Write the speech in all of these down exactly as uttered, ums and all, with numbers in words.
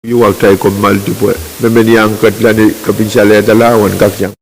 Iwa kitail kommoal dipwe. Me men iang ketla ni kepin salehda lao en kak iang.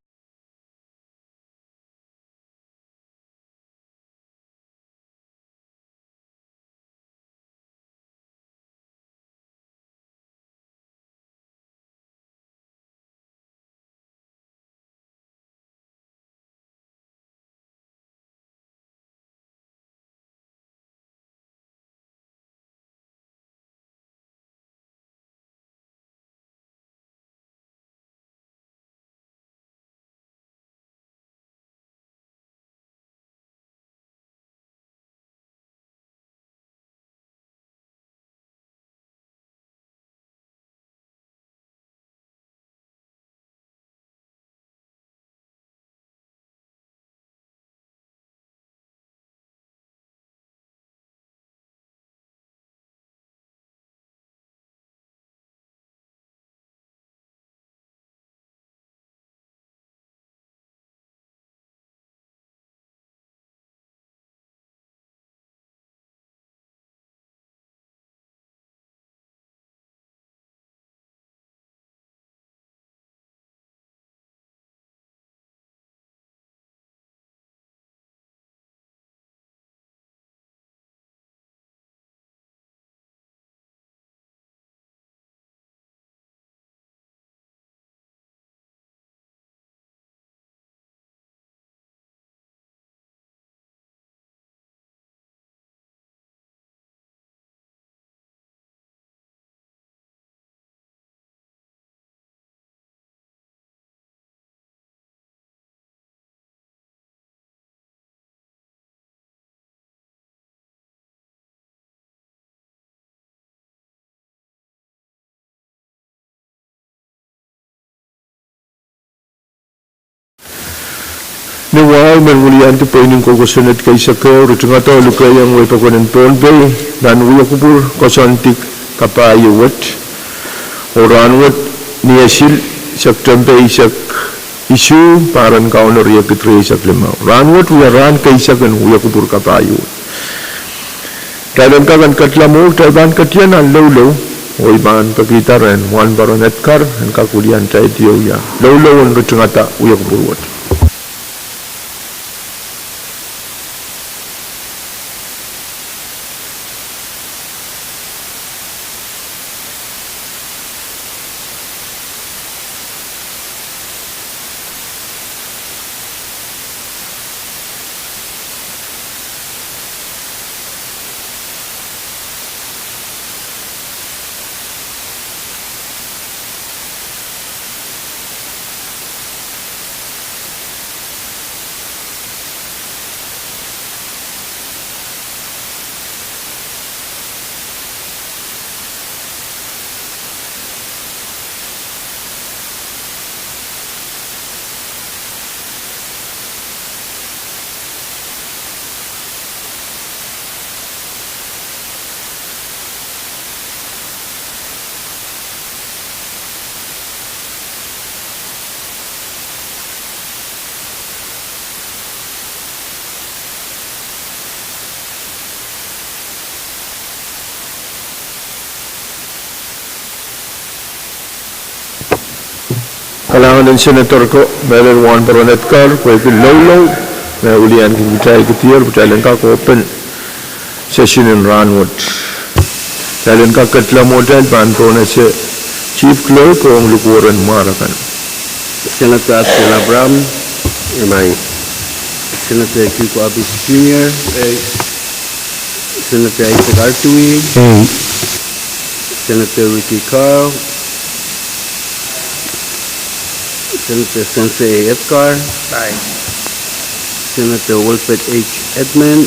Ni wahu men wiliandi pweinen kosonned keisekeu, ritingada oh lukehiong wei pokon en Pohnpei nan wia kupwur koasoandi kapahieu wet. Oh rahnwet ni esil, September eisek isuh, pahr en Kauno riekid rieisek limau. Rahnwet wia rahn keisek en wia kupwur kapahieu wet. Kitail en kak en ketla mwo, kitail pahn ketie nan loulou, oh I pahn pekihda rehn Wahnpoaron Edgar en kak wiliandi tiahk ieu, loulou en ritingada wia kupwur wet. Kalahngan en Senator ko, mehlel Wahnpoaron Edgar, pwehki loulou me wiliandi kitail kedier, kitail en kak open session en rahnwet. Kitail en kak ketla mwo, kitail pahn pohnese Chief Clerk ong likwer en mwar akan. Senator Aston Abraham. Imwain. Senator Kiko Abis Junior. Ei. Senator Isaac Artui. Ei. Senator Ricky Carl. Senator Sense A. Edgar. Aye. Senator Wilfred H. Edmund.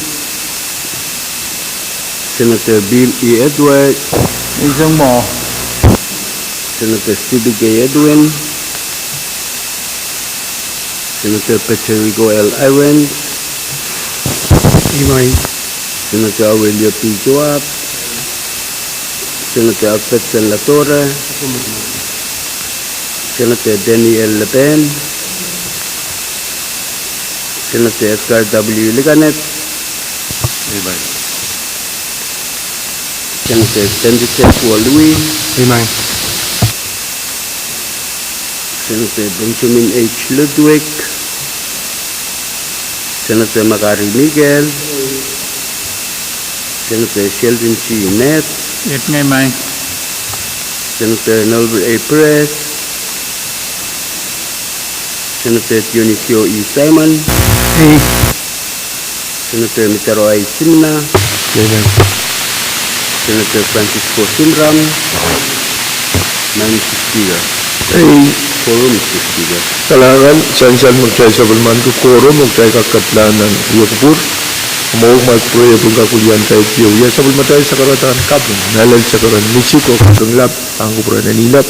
Senator Bill E. Edward. Isang mo. Senator Stevie K. Edwin. Senator Patrico L. Irons. Imwain. Senator Aurelio P. Joab. Senator Alfred Senlatore. Senator Daniel Leben. Senator Edgar W. Liganet. Imwain. Senator Tendicet Waluih. Imwain. Senator Benjamin H. Ludwig, Senator McGarry Miguel, Senator Sheldon G. Ned, Senator Norbert A. Perez, Senator Dionisio E. Simon, Senator Mitaro I. Simina, Senator Francisco Simram, Madam Speaker. Quorum, Mister Speaker. Kalahngan, sansal me kitail sapwellimaniki quorum, me kitail kak kapilahn nan wia kupwur. Mwo mwaik pwurehng pwung kak wiliandi kitail wia sapwellimatail sakaradahn kaping, mehlel sakaradahn misik oh kaping lap pahn kupwuren Eni Lap,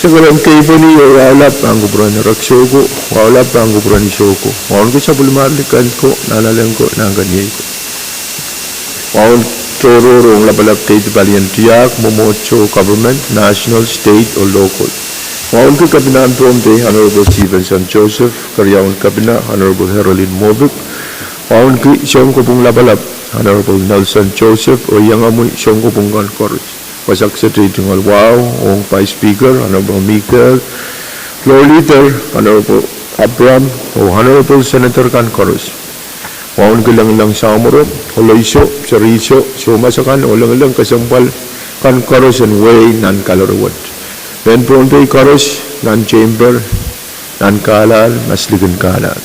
sakaradahn keipweni oh wahu lap pahn kupwuren Rek Soko, wahu lap pahn kupwuren Soko. Wauneki sapwellimatail likan ko, nanalen ko, nahnkeniei ko. Wauneki tohrohr ong lapalap deidipalien tiahk, mwomwohdiso, government, national, state oh local. Wauneki Kepinahn Pohnpei, Honorable Stevenson Joseph, keriaun Kepina, Honorable Herolin Moffitt. Wauneki sounkopwung lapalap, Honorable Nelson Joseph, oh iengomwi sounkopwung kan koaros. Wasa kiset ei tungoal wahu ong Vice Speaker, Honorable Miguel, Floor Leader, Honorable Abraham, oh Honorable Senator kan koaros. Wauneki lengleng samworo, olehiso, seriso, soumas akan, oh lengleng kesempwal kan koaros en wehi nan kalerei wet. Mehn Pohnpei koaros, nan chamber, nan kahlahl, maslikin kahlahl.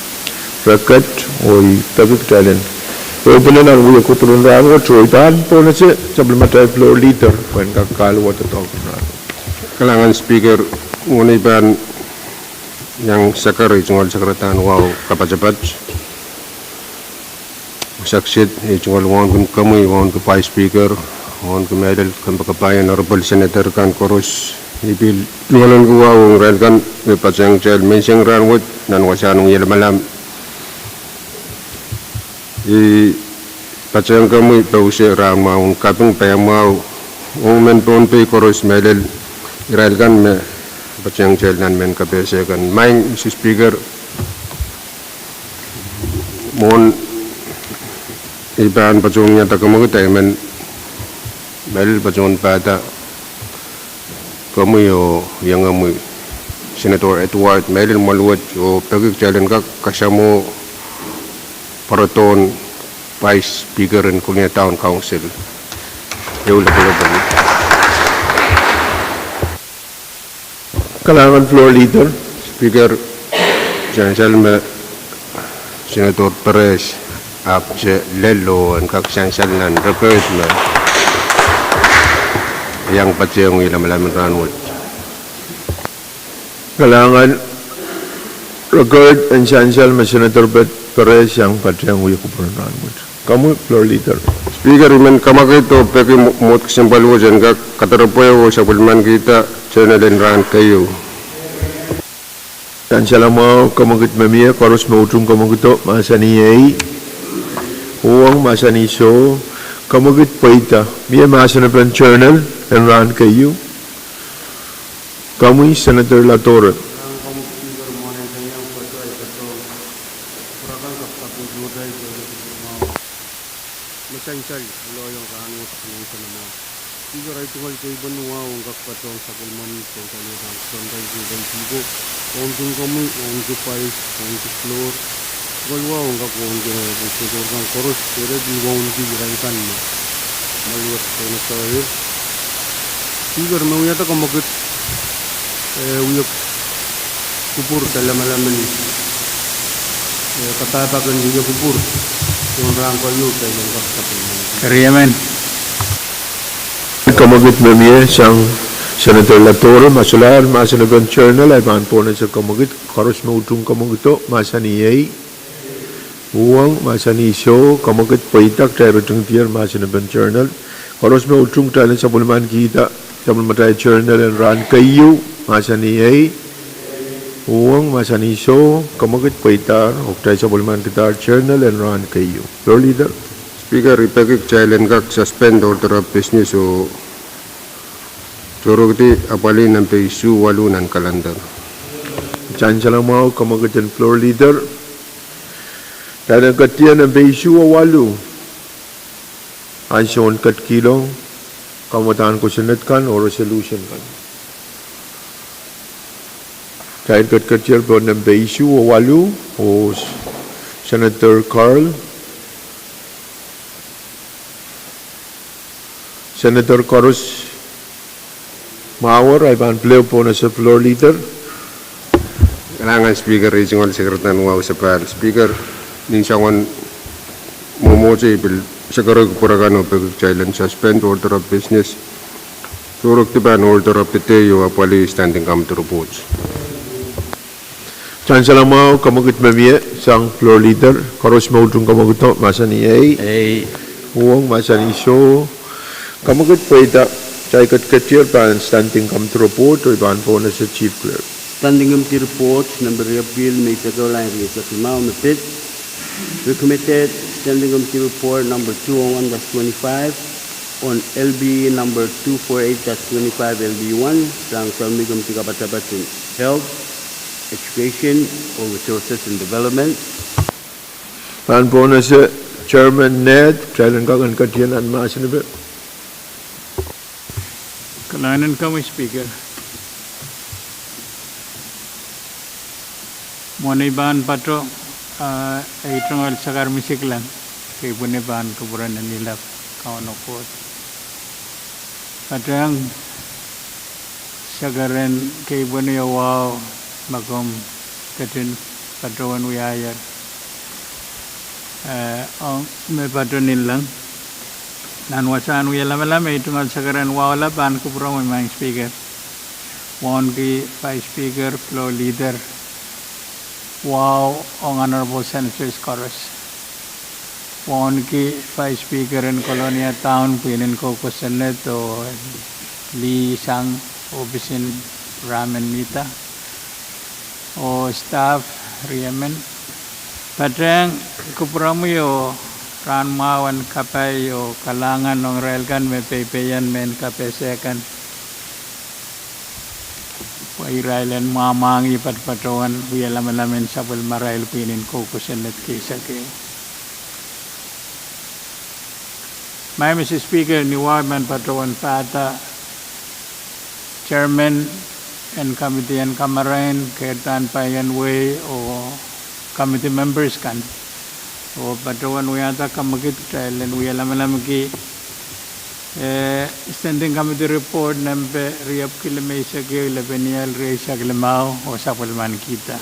Reket, oh i peki kitail en pwupwuda nan wia kupwur en rahn wet, oh i pahn pohnese sapwellimatail Floor Leader pwehn kak kahluwa doadoahk en rahn wet. Kalahngan Speaker, mwohn ei pahn iang saker, ei tungoal sakaradahn wahu kapasapat. Wasa kiset ei tungoal wauneki komwi, wauneki Vice Speaker, wauneki mehlel kompoakepahi Honorable Senator kan koaros. I pil tungoal wauneki wahu ong irail kan me patehng kitail menseng rahn wet nan wasahn wiahla lamalam. I patehng komwi pousehla rahn mwahu en kaping, paiamwahu ong mehn Pohnpei koaros, mehlel irail kan me patehng kitail nan mehn kapehse kan. Maing, Mister Speaker, mwohn ei pahn patohwan wiahda kamwekid, I men mehlel patohwan pahda komwi oh iengomwi Senator Edward mehlel mwaluwet, oh peki kitail en kak kasamwo pwarodohn Vice Speaker en Kolonia Town Council. Ehu lapalap. Kalahngan Floor Leader. Speaker, sansal me Senator Perez ahpw se lel oh en kak sansal nan record me iang patehng wiahla lamalam en rahn wet. Kalahngan, record en sansal me Senator Pet Perez iang patehng wia kupwur en rahn wet. Komwi Floor Leader. Speaker, I men kamwekid oh peki mwo-, mwohd kesempwal wet en kak kadaropwe oh sapwellimanikihda journal en rahn keieu. Sansal mwahu, kamwekid me mie, koaros me utung kamwekido, mahsanih ei. Uhwong, mahsanih soh. Kamwekid pweida. Mie mahsen en journal en rahn keieu. Komwi Senator Latore. Kalahngan Speaker, mwohn ei pahn iang patohwan patohwan kupwur akan kak kapingkihda, me sansal loiong rahn wet, Speaker, ei tungoal keipweni wahu ong kak patohwan sapwellimaniki soangen pahn soangen pahn soangen pahn siko, wauneki komwi, wauneki Vice, wauneki Floor, tungoal wahu ong kak wauneki Senator kan koaros, seredi wauneki irail kan me mwaluwet Senator. Speaker, me wiahda kamwekid, eh, wia kupwur de lamalam en, eh, kapahpahki wia kupwur, soangen rahn keieu, keieu kak sapwellimaniki. Riemen. Kamwekid me mie sang Senator Latore, ma solahr mahsen en journal, I pahn pohnese kamwekid, koaros me utung kamwekido, mahsanih ei. Uhwong, mahsanih soh, kamwekid pweida, kitail ritingdier mahsen en journal. Koaros me utung kitail en sapwellimanikihda sapwellimatail journal en rahn keieu, mahsanih ei. Uhwong, mahsanih soh, kamwekid pweida, oh kitail sapwellimanikihda journal en rahn keieu. Floor Leader. Speaker, I peki kitail en kak suspend order of business oh tohrohrki apwalih nempe isuh waluh nan calendar. Sansal mwahu, kamwekid en Floor Leader. Kitail en ketidien nempe isuh waluh. Ansoun ketkihlo, kamwadahn kosonned kan oh resolution kan. Kitail ketiketier pohn nempe isuh oh waluh, oh Senator Carl. Senator koaros mwahu, ahi pahn pil ehu pohn ese floor leader. Kalahngan Speaker, ei tungoal sakaradahn wahu sapahl Speaker, nin soangen mwomwohdiso I pil sakarada kupwur akan oh peki kitail en suspend order of business, sohrek dipan order of the day oh apwalih standing committee report. Sansal mwahu, kamwekid me mie sang floor leader, koaros me utung kamwekido mahsanih ei. Ei. Uhwong mahsanih soh. Kamwekid pweida, kitail ketiketier pahn standing committee report oh I pahn pohnese Chief Clerk. Standing committee report nempe riepwiki limeisek ehu, lain rieisek limau me pid. Recommended Standing Committee Report number two oh one dash twenty-five on L B number two four eight dash twenty-five L B one, sang Soangen Committee Kapatapat en Health, Education, oh Resources and Development. Pahn pohnese Chairman Ned, kitail en kak en ketier nan mahsen ipe. Kalahngan en komwi Speaker. Mwohn ei pahn pato, ah, ei tungoal sakar misiklahng, kei pwene pahn kupwuren en ilap Kauno Koht. Patohng sakar en kei pwene oh wahu me komw ketin patohwan wiahier. Eh, ong me pato ninleng. Nan wasahn wie lamalam, ei tungoal sakar en wahu lap pahn kupwuromwi, Madam Speaker. Wauneki Vice Speaker, Floor Leader, wahu ong Honorable Senators koaros. Wauneki Vice Speaker en Kolonia Town, pwihn en kou kosonned, oh lih sang ohpis en rahmen nihda, oh staff riemen. Patohng kupwuromwi oh rahn mwahu en kapai oh kalahngan ong irail kan me peipeian mehn kapehse kan, pwe irail en mwamwahngih patopatohwan wie lamalam en sapwellimarail pwihn en kou kosonned keisek ehu. Madam Speaker, ni wahu I men patohwan pahda Chairman en Committee en Kamarain, Keirdahn Paien Wehi, oh committee members kan, oh patohwan wiahda kamwekid kitail en wie lamalamki, eh, Standing Committee Report nempe riepwiki limeisek ehu, lepenial rieisek limau, oh sapwellimanikihda.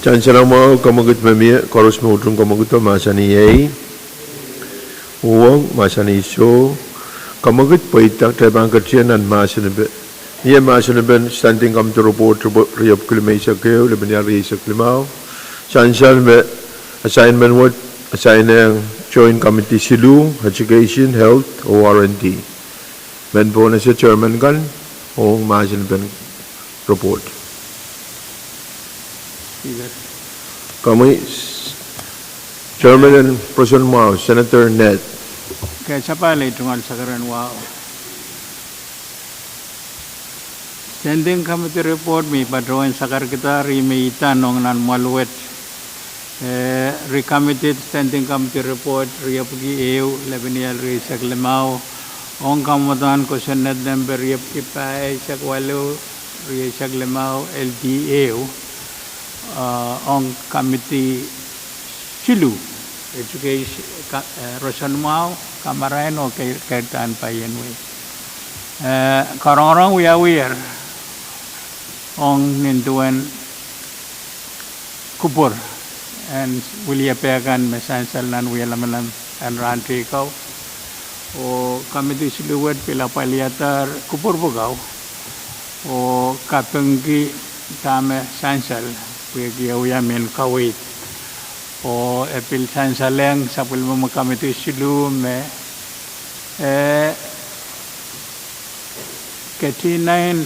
Sansal mwahu, kamwekid me mie, koaros me utung kamwekido mahsanih ei. Uhwong mahsanih soh. Kamwekid pweida, kitail pahn ketier nan mahsen ipe. Mie mahsen ipen Standing Committee Report riepwiki limeisek ehu, lepenial rieisek limau. Sansal me assignment wet, assign-ehng Joint Committee siluh, Education, Health, oh R and D. Men pohnese Chairman kan ong mahsen ipen report. Komwi, Chairman en pwoson mwahu, Senator Ned. Ke sapahl, ei tungoal sakar en wahu. Standing Committee Report me I patohwan sakarkihda ih me I nda ong nan mwoahl wet. Eh, Recommended Standing Committee Report riepwiki ehu, lepenial rieisek limau, ong kamwadahn kosonned nempe riepwiki pahisek waluh, rieisek limau, L D ehu, ah, ong committee siluh, Education, ka-, eh, Roson Mwahu, Kamarain oh Kei-, Keirdahn Paien Wehi. Eh, karongorong wiawiher ong nin duwen kupwur en wiliepe kan me sansal nan wie lamalam en rahn teiko. Oh committee siluh wet pil apwalihadahr kupwur pwuko oh kapingki dahme sansal, pwehki e wia mehn kaweid. Oh e pil sansalehng sapwellimomwi committee siluh me, eh, ketihnen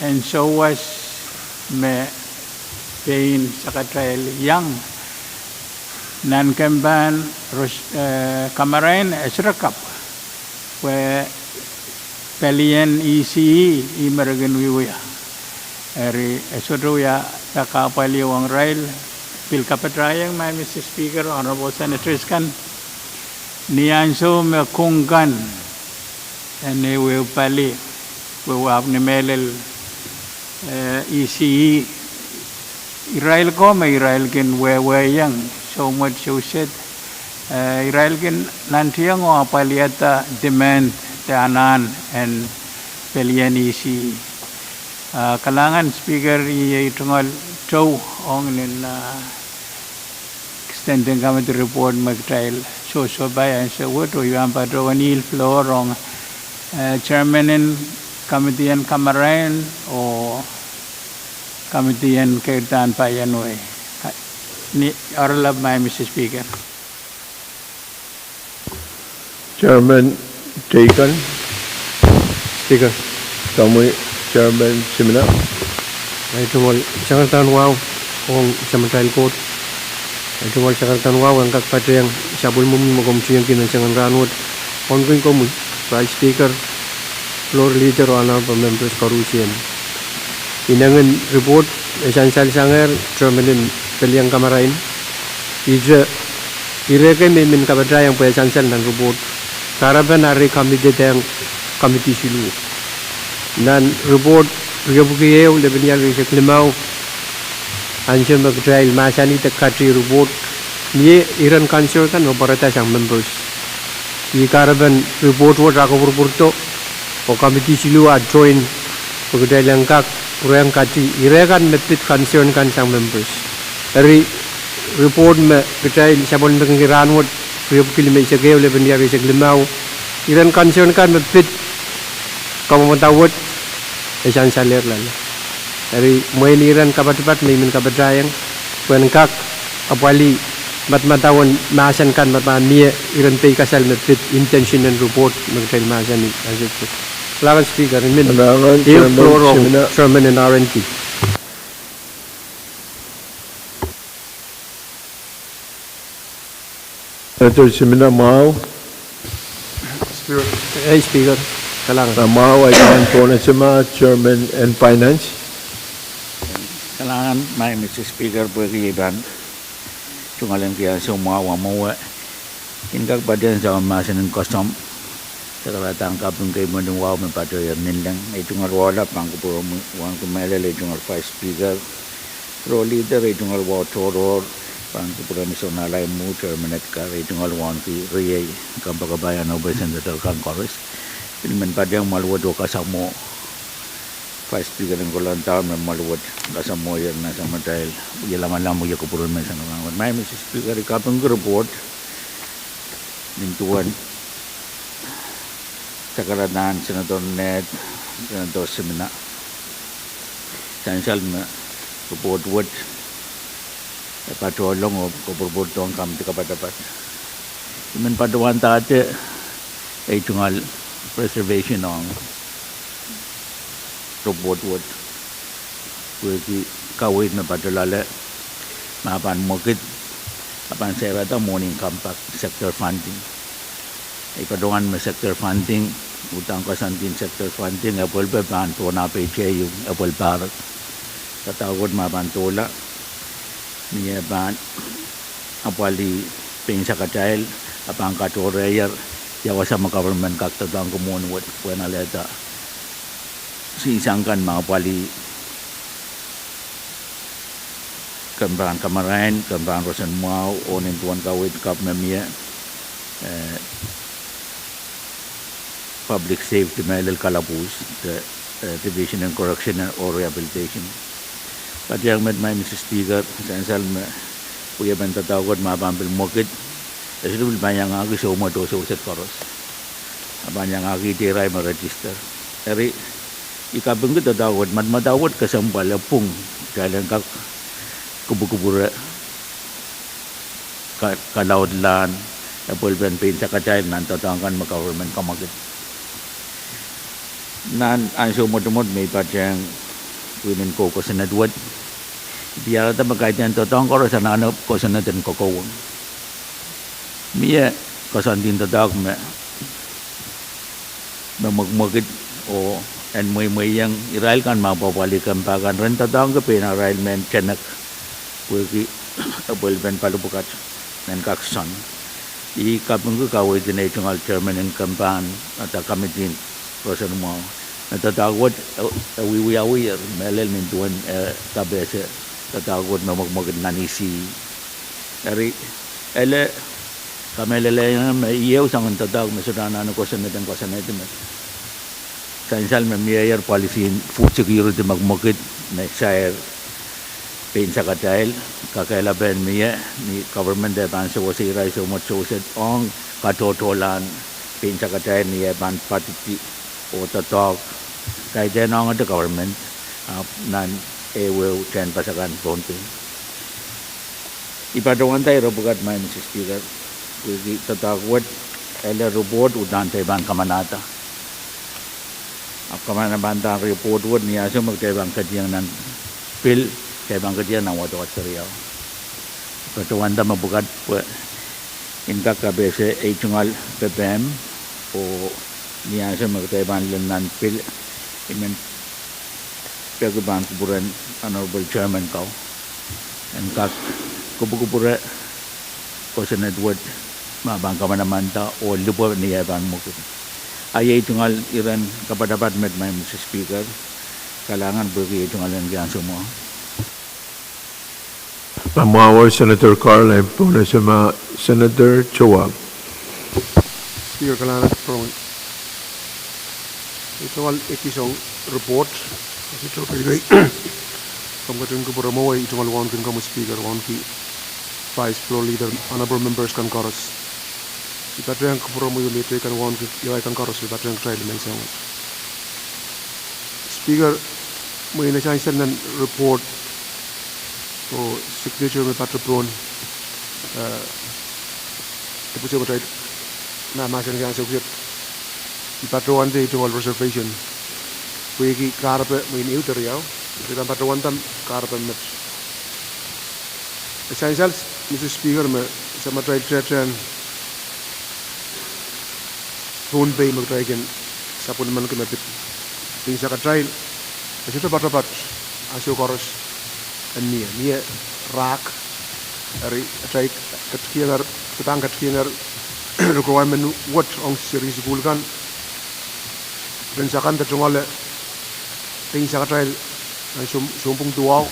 en souwas me pein sakatail iang nan kempan Ros-, eh, Kamarain e sohte kapw, pwe pelien E C E ih me re kin wiewia. Eri e sohte wia pahn kahpwal ieu ong irail. Pil kapatahieng, Madam Speaker, Honorable Senators kan, ni ansou me kung kan en ehuehu pali, pwe e ahpw ni mehlel, eh, E C E Irail ko me irail kin wehwehkiong soumwet sewsed, eh, irail kin nantiong oh apwaliada demand de anahn en pelien E C E. Ah, kalahngan Speaker, iei tungoal tou ong nin, ah, Standing Committee report me kitail sohsohpai ansou wet, oh I pahn patohwan yield floor ong, eh, Chairman en Committee en Kamarain oh Committee en Keirda en Pahienwei. Ni oralap, Madam Speaker. Chairman Teikan. Speaker. Komwi Chairman Simina. Ei tungoal sangardahn wahu ong Samatail Koht. Ei tungoal sangardahn wahu en kak patehng sapwellimomwi me komw tiengki nan sangen rahnwet. Ong komwi Vice Speaker, Floor Leader, Honorable Members koarusie. Inengen report e sansal sangehr Chairman en Pelien Kamarain. Ihte, ire kei me I men kapatahiong pwe e sansal nan report. Kahrepen ari committed ong committee siluh. Nan report riepwiki ehu, lepin ial rieisek limau, ansou me kitail mahsanih de kati report, mie iren concern kan me pwarada sang members. Ih kahrepen report wet ah kopwurupwurdo, oh committee siluh ah join, pwe kitail en kak pwurehng kati ire kan me pid concern kan sang members. Eri report me kitail sapwellimekingki rahnwet, riepwiki limeisek ehu, lepin ial rieisek limau, iren concern kan me pid kamwadamwa wet, e sansalehr loale. Eri mwein iren kapatapat me I men kapatahiong, pwehn kak apwalih madamadau en mahsen kan me pahn mie iren peikasal me pid intention en report me kitail mahsanih ansou wet. Kalahngan Speaker, I men yield floor ong Chairman en R and D. Senator Simina mwahu. Ei Speaker, kalahngan. Nan mwahu ahi pahn Pohnpei Sima, Chairman en Finance. Kalahngan, Madam Speaker, pwehki I pahn tungoal en kihong ansou mwahu mwowe, I en kak patehng soangen mahsen en koasoandi, sakaradahn kaping kei me nin wahu me patohier nin leng. Ei tungoal wahu lap pahn kupwuromwi wauneki mehlel, ei tungoal Vice Speaker, Floor Leader, ei tungoal wahu tohrohr, pahn kupwuromwi Sounalai Mwo, Chairman Edgar, ei tungoal wauneki riei, kompoakepahi en Operation Centre kan koaros. Pil men patehng mwahl wet oh kasamwo Vice Speaker en Kolondaur me mwahl wet kasamwohier nan samatail wie lamalam, wie kupwuren menseng rahnwet. Madam Speaker, I kapingki report nin duwen sakaradahn Senator Ned, Senator Simina, sansal me report wet e patohlong oh kopwurupwurdohng committee kapatapat. I men patohwandahte ei tungoal reservation ong report wet, pwehki kaweid me patohlahte me pahn mwekid, a pahn sairada mwohn compact sector funding. Ei patohwan me sector funding, uhdahn koasoandien sector funding, epwelpe pahn pohn apeite ieu epwel pahrek. Doadoahk wet me pahn doula, mie pahn apwalih pein sakatail, a pahn katohrehier ia wasa me government kak doadoahngki mwohn wet pwehn alehda sihsang kan me apwalih kempoaken kamarain, kempoaken roson mwahu, oh nin duwen kaweid kapw me mie, eh, public safety mehlel kalapwuhs de, eh, Division en Correction oh Rehabilitation. Patehng met, Madam Speaker, sansal me wiepen doadoahk wet me pahn pil mwekid, e sohte pil pahn iangahki soumwet oh sewsed koaros. A pahn iangahki irail me register. Eri I kapingki doadoahk wet, madamadau wet kesempwal, e pwung kitail en kak kupwukupwure, ka-, kalaudlahn epwelpen pein sakatail nan doadoahk kan me government kamwekid. Nan ansou mwotomwot me I patehng pwihn en kou kosonned wet, I diarada me kaidehn doadoahk koaros anahne kosonned en kokohwong. Mie koasoandien doadoahk me, me mwekimwekid oh en mweimweiong irail kan me apwapwalih kempoak kan ren doadoahngki pein arail mehn tenek, pwehki epwelpen pali pwukat en kak soan. I kapingki kaweid en ei tungoal chairman en kempoak, ata committee en roson mwahu, me doadoahk wet e, e wiwiawiher mehlel nin duwen, eh, kapehse doadoahk wet me mwekimwekid nan isi. Eri, ele, kamehlele me ieu soangen doadoahk me sohte anahne kosonned en koasoanehdi me sansal me mieier policy en food security mwekimwekid me sair pein sakatail, kakehlapen mie ni government e pahn sewese irail soumwet sewese ong katohtohlahn pein sakatail ni e pahn patidi oh doadoahk kaidehn ongete government, ahpw nan ehuehu tehnpas akan Pohnpei. I patohwanda ire pwukat, Madam Speaker, pwehki doadoahk wet, ele report uhdahn kitail pahn kamanahda. Ahpw kamanapahnda report wet ni ansou me kitail pahn ketieng nan pil, kitail pahn ketieng nan wadawad keriau. Patohwanda me pwukat pwe en kak kapehse ei tungoal pepehm, oh ni ansou me kitail pahn lel nan pil, I men peki pahn kupwuren Honorable Chairman kau en kak kupwukupwure kosonned wet me pahn kamanamanda oh lipwe ni eh pahn mwekid. A iei tungoal iren kapatapat met, Madam Speaker, kalahngan pwehki iei tungoal en ki ansou mwahu. Ma mwahu, Senator Carl, I pwonese ma Senator Towahp. Speaker, kalahngan, pwurehng. Iei tungoal ekis ong report, a se tohto kei, komw ketin kupwure mwo, iei tungoal wauneki komwi Speaker, wauneki Vice Floor Leader, honorable members kan koaros. I patehng kupwure mwo iei me teikan wauneki ieu kan koaros, I patehng kitail me soangen Speaker, mwein e sansal nan report oh signature me patohwan, eh, dipwisou me kitail mahmahsen ki ansou kiset, I patohwan de iei tungoal reservation pwehki kahrepe mwein ehu de riau, I pahn patohwanda kahrepe met. E sansal, Madam Speaker, me samatail tehtehn Pohnpei me kitail kin sapwellimaniki me pid pein sakatail, e sohte poatopoat ansou koaros en mie, mie rahk, eri atail ketikihong, pahn ketikihong requirement wet ong seri sukuhl kan, pil en sakanda tungoale pein sakatail nan soun, sounpwong duwau,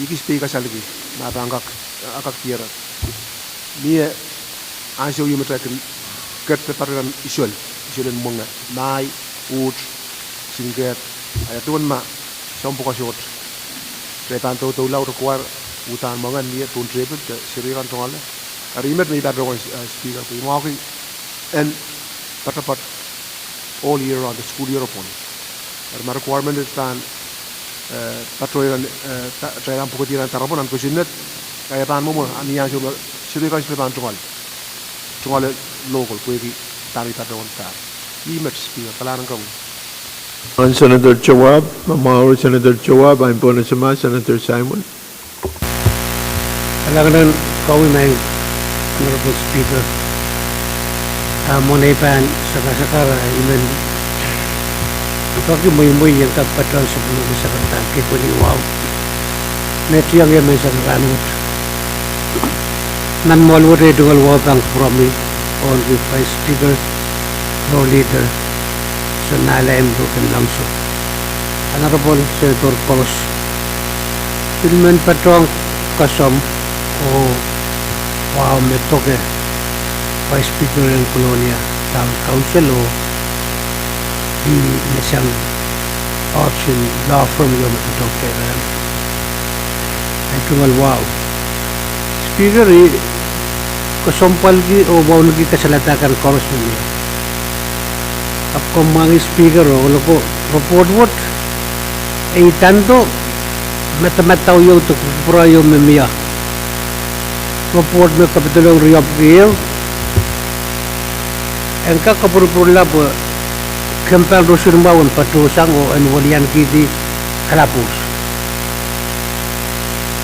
I kis pehi kasalki ma pahn kak, a kak diarada. Mie ansou ieu me kitail kin ketido patohwan isol, isol en mwenge, mahi, uht, sinkehd, a ia duwen ma sounpwong koasoht, kitail pahn doudoula require uhdahn mwenge en mie pohn tepil de seri kan tungoale. Eri met me I patohwan, eh, Speaker, pwe I mwahuki en poatopoat all year round, school year pwon. Eri ma requirement pahn, eh, patohwan, eh, ta-, kitail pahn pwukidi nan doaropwe nan kosonned, a ia pahn mwomwe, a ni ansou me seri kan sohte pahn tungoal, tungoale local, pwehki pahn I patohwan pahr. Ih met Speaker, kalahngan komwi. Ahn Senator Towahp, ma mwahu Senator Towahp, I pwonese ma Senator Simon. Kalahngan komwi, Madam Honorable Speaker. A mwein I pahn sakasakara, I men peki mweimwei en kak patohwan sapwellime sakar pahn kehkehn wahu. Met iang ie men sakar rahnwet. Nan mwoahl wet iei tungoal wahu pahn kupwuromwi, wauneki Vice Speaker, Floor Leader, Sen Nahlai, Loken Langso, Honorable Senator koaros. Pil men patohwan kasomw oh wahu me doke Vice Speaker en Kolonia Town Council oh ih me sang option law firm ieu me doadoahk rehn ei tungoal wahu. Speaker, I kesempwalki oh wauneki kasalehda kan koaros me mie. Ahpw komw mwahngih Speaker oh loko report wet, e idando madamadau ieu de kupwuramwail ieu me mie. Report me kapidolong riepwiki ehu en kak kapwurpwurla pwe kempen roson mwahu en patohsang oh en weliankihdi kalapwuhs.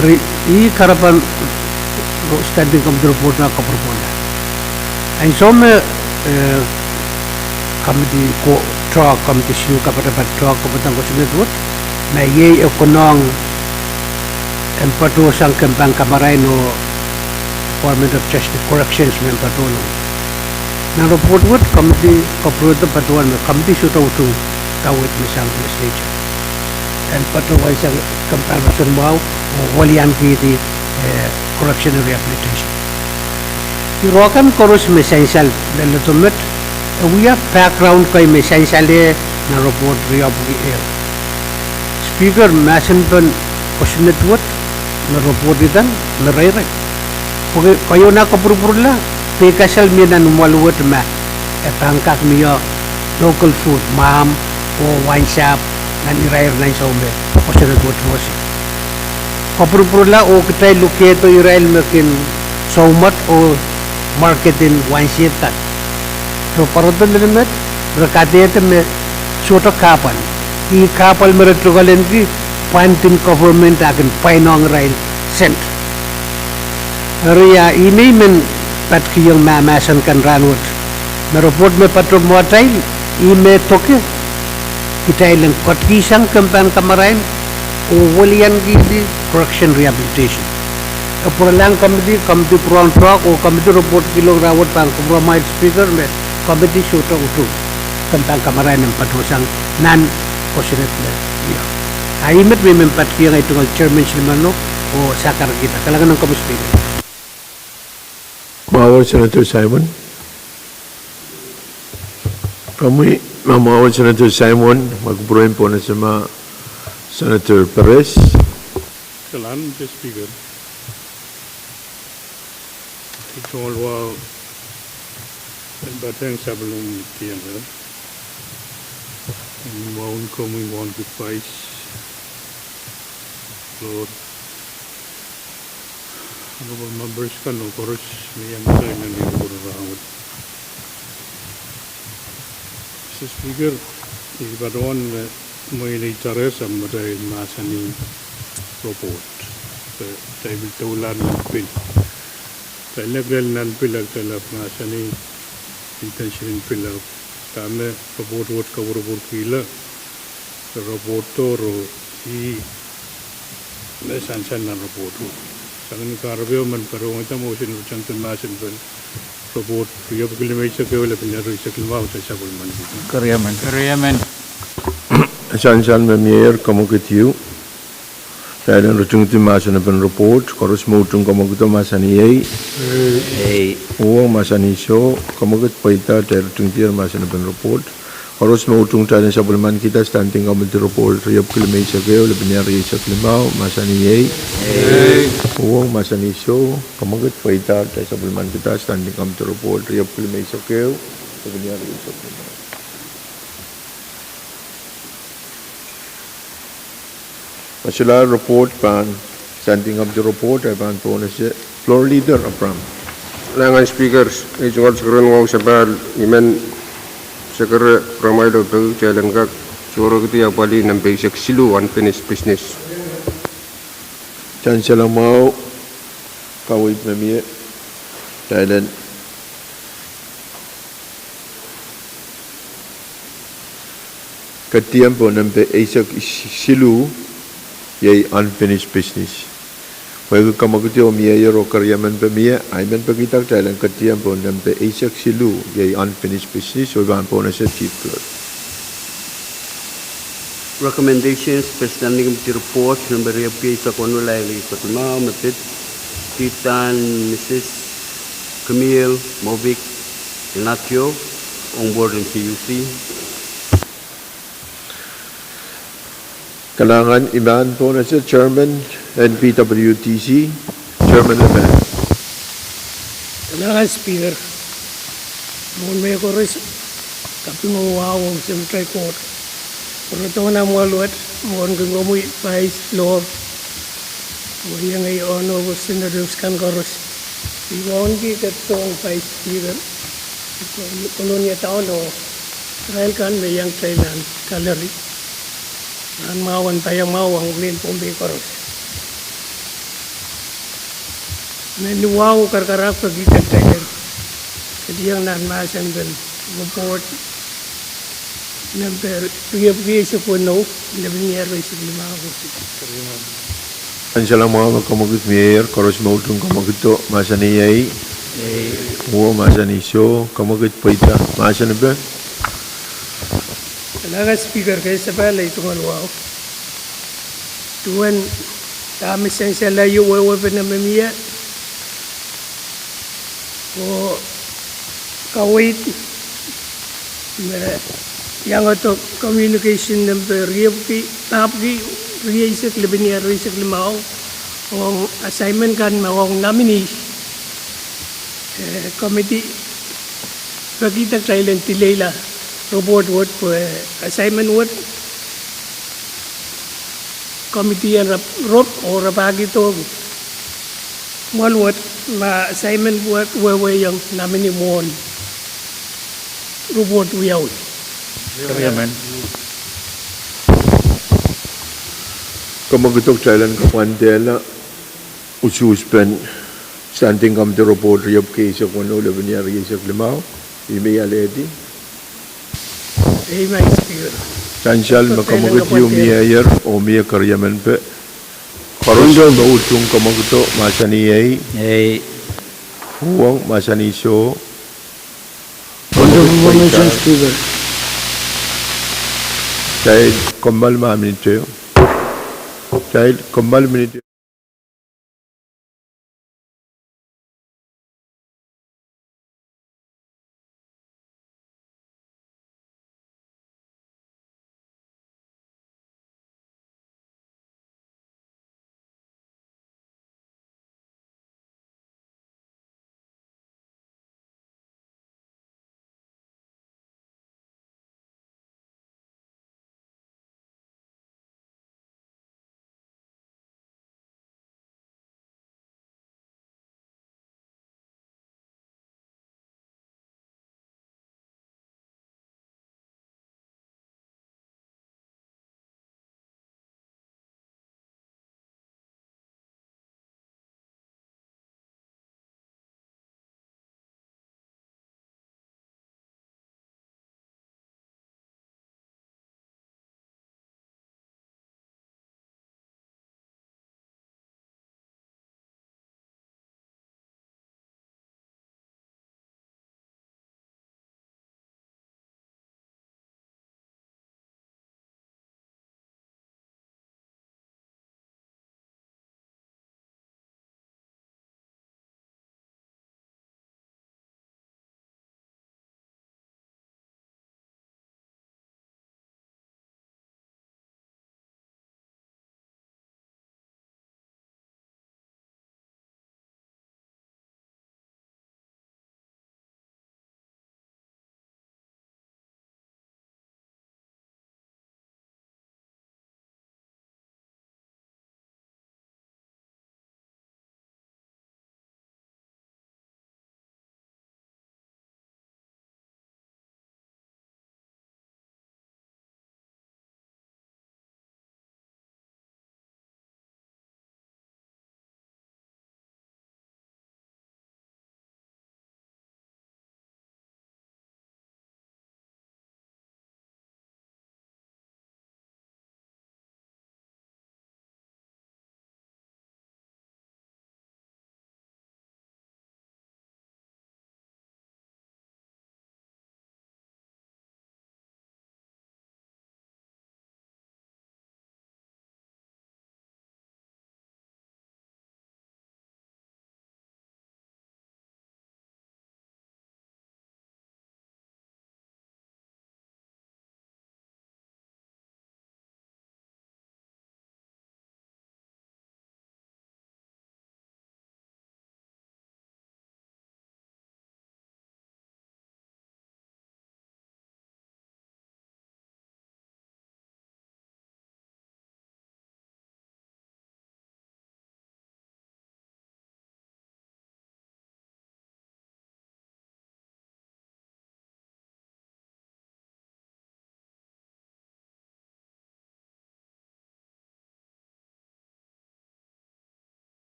Eri ih kahrepen standing committee report me kapwurpwurla. Ansou me, eh, committee ko, toahk committee siluh kapatapat toahk kapatapat kosonned wet, me iei e konehng en patohsang kempen kamarain oh Department of Justice Corrections me patohwan. Nan report wet committee kapwurehdo patohwan me committee sohte utung dawehd me sang legislature. en patohwansang kempoakepahmen mwahu oh weliankihdi, eh, correction and rehabilitation. Ire kan koaros me sansal leledo met, e wia background kei me sansal nan report riepwiki ehu. Speaker, mahsen pen kosonned wet me report idang me reirei. Pwehki keieu nan kopwurupwurla, peikasal mie nan imwal wet ma e pahn kak mie local food, mwahmw oh wain sahpw nan irair nan ansou me kosonned wet rohs. Kopwurupwurla oh kitail lukehdo irail me kin soumwet oh market en wain sahpw kan. Re pwarodo leledo met, re kadehde me sohte kahpwal. Ih kahpwal me re tokalenki pwandin government a kin pwainohng irail sent. Eri ia, ih me I men patkihong mahmahsen kan rahnwet. Me report me patohwan mwohtail, ih me doke, kitail en ketikihsang kempoakepahmen oh weliankihdi correction rehabilitation. E pwuralahng committee, committee pwurehng doadoahk oh committee report kilang rahnwet pahn kupwuromwail Speaker me committee sohte utung kempoakepahmen en patohsang nan kosonned me iang. A ih met me I men patkihong ei tungoal chairman Silimano oh sakaradahn. Kalahngan en komwi Speaker. Mwahu Senator Simon. Komwi, ma mwahu Senator Simon, ma kupwuren Pohnese ma Senator Perez. Kalahngan Speaker. Ei tungoal wahu en patehng sapwellimomwi tiengla. En mwahu en komwi wauneki Vice, Lord, honorable members kan oh koaros me iang kitail nan ire wet rahnwet. Mister Speaker, I patohwan, eh, mwein ei tarehsang me kitail mahsanih report. Eh, kitail pil doulahng nan pil. Kitail nek lel nan pil, kitail ahpw mahsanih intention en pil, ahpw dahme report wet kapwurpwurkihla, report tohrohr, ih me sansal nan report wet. Sang ni kahrepeo men, patohwan ih motion me pitsang mahsen pen report riepwiki limeisek ehu, lepin ehu riesek limau, kitail sapwellimanikihda. Keriemen. Keriemen. Sansal me mieier, kamwekid ehu. Kitail en ritingdi mahsen pen report, koaros me utung kamwekid mahsanih ei. Ei. Uhwong mahsanih soh, kamwekid pweida, kitail ritingdier mahsen pen report. Koaros me utung kitail en sapwellimanikihda standing committee report riepwiki limeisek ehu, lepin ehu riesek limau, mahsanih ei. Ei. Uhwong mahsanih soh, kamwekid pweida, kitail sapwellimanikihda standing committee report riepwiki limeisek ehu, lepin ehu riesek limau. Me solahr report pahn standing committee report, e pahn Pohnese, Floor Leader Abraham. Kalahngan Speaker, ei tungoal sekeren wahu sapahl, I men sekere, ramwail oh peki, kitail en kak sohrehkihdi apwalih nempe eisek siluh, unfinished business. Sansal mwahu, kaweid me mie, kitail en ketiemp oh nempe eisek siluh, iei unfinished business. Pwehki kamwekid oh mieier oh keriemen pe mie, I men pekihda kitail en ketiemp oh nempe eisek siluh, iei unfinished business, oh pahn Pohnese Chief Clerk. Recommendations pen standing committee report nempe riepwiki eisek weneu, lel eisek limau, me pid Titan Missus Camille Movic Inatio, ong board en P U C. Kalahngan, I pahn Pohnese, Chairman en P W T C, Chairman Lepahn. Kalahngan Speaker, mwohn me koaros, kaping oh wahu ong Senator Court. Pwurodohng nan imwal wet, mwohn kin komwi Vice, Lord, oh iengei Honorable Senators kan koaros. I wauneki Kepsang Vice Speaker, Kolonia Daulo, irail kan me iang kitail nan gallery. Nan mwahu en paiamwahu ong mehn Pohnpei koaros. Me ni wahu karakarahk pekihda kitail en ketieng nan mahsen pen report nempe riepwiki eisek weneu, lepin ehu riesek limau. Sansal mwahu, kamwekid mieier, koaros me utung kamwekido, mahsanih ei. Ei. Uhwong mahsanih soh, kamwekid pweida, mahsen pen. Kalahngan Speaker, kei sapahl ei tungoal wahu. Duwen dahme sansal aio, wehwehpen me mie, oh kaweid me iangahki communication nempe riepwiki, papwiki rieisek, lepin ih rieisek limau, ong assignment kan me ong nominee, eh, committee, pekihda kitail en dileila report wet pwe assignment wet committee en rap, rop oh rapahkihdo mwoal wet, ma assignment wet wehwehki nominee mwohn report wiawi. Kemwekid, kitail en kapwandehla usuhspen Standing Committee Report riepwiki eisek weneu, lepin ih rieisek limau. Ih me I alehdi. Sansal me kemwekid ieu mieier oh mie keriemen pe. Koaros me utung kemwekido mahsanih ei. Uhwong mahsanih soh. Kitail kommoal ma minit ehu. Kitail kommoal minit ehu.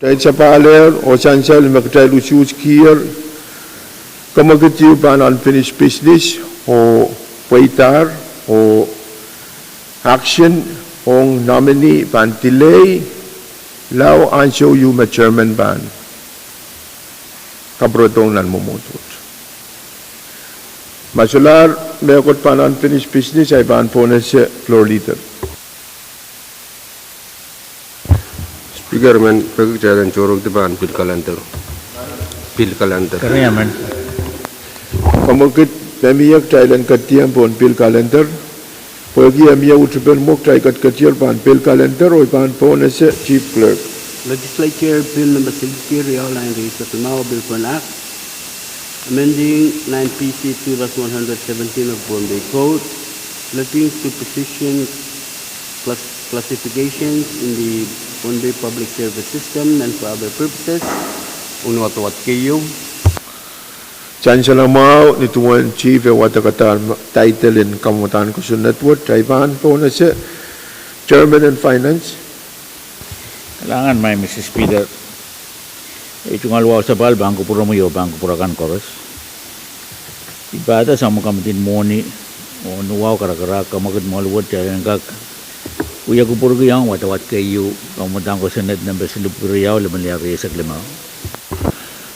Kitail sapahlehr oh sansal me kitail usuhskier, kemwekid ieu pahn unfinished business oh pweidahr oh action ong nominee pahn delay lao ansou ieu me chairman pahn kapwuredohng nan mwomwohd wet. Ma solahr mehkot pahn unfinished business, ahi pahn pohnese floor leader. Speaker, men peki kitail en tohrohrki pahn pil calendar. Pil calendar. Kemwekid me mie kitail en ketieng pohn pil calendar. Pwehki e mie utupen mwo kitail ketiketier pahn pil calendar oh I pahn pohnese Chief Clerk. Legislature Bill Number silipwiki riau, lain rieisek limau, Bill for an Act amending nine P C two dash one hundred seventeen of Pohnpei Code, relating to position class-, classifications in the Pohnpei Public Service System and for other purposes. Ong ni wadawad keieu. Sansal mwahu ni duwen Chief e wadek title en kamwadahn kosonned wet, ahi pahn pohnese Chairman en Finance. Kalahngan, Madam Speaker. Ei tungoal wahu sapahl pahn kupwuromwi oh pahn kupwur akan koaros. I pahda samwa kamidin mwohni oh nuwahu karakarahk, kemwekid mwahl wet, kitail en kak wia kupwurki ong wadawad keieu kamwadahn kosonned nempe silipwiki riau, limeliar rieisek limau.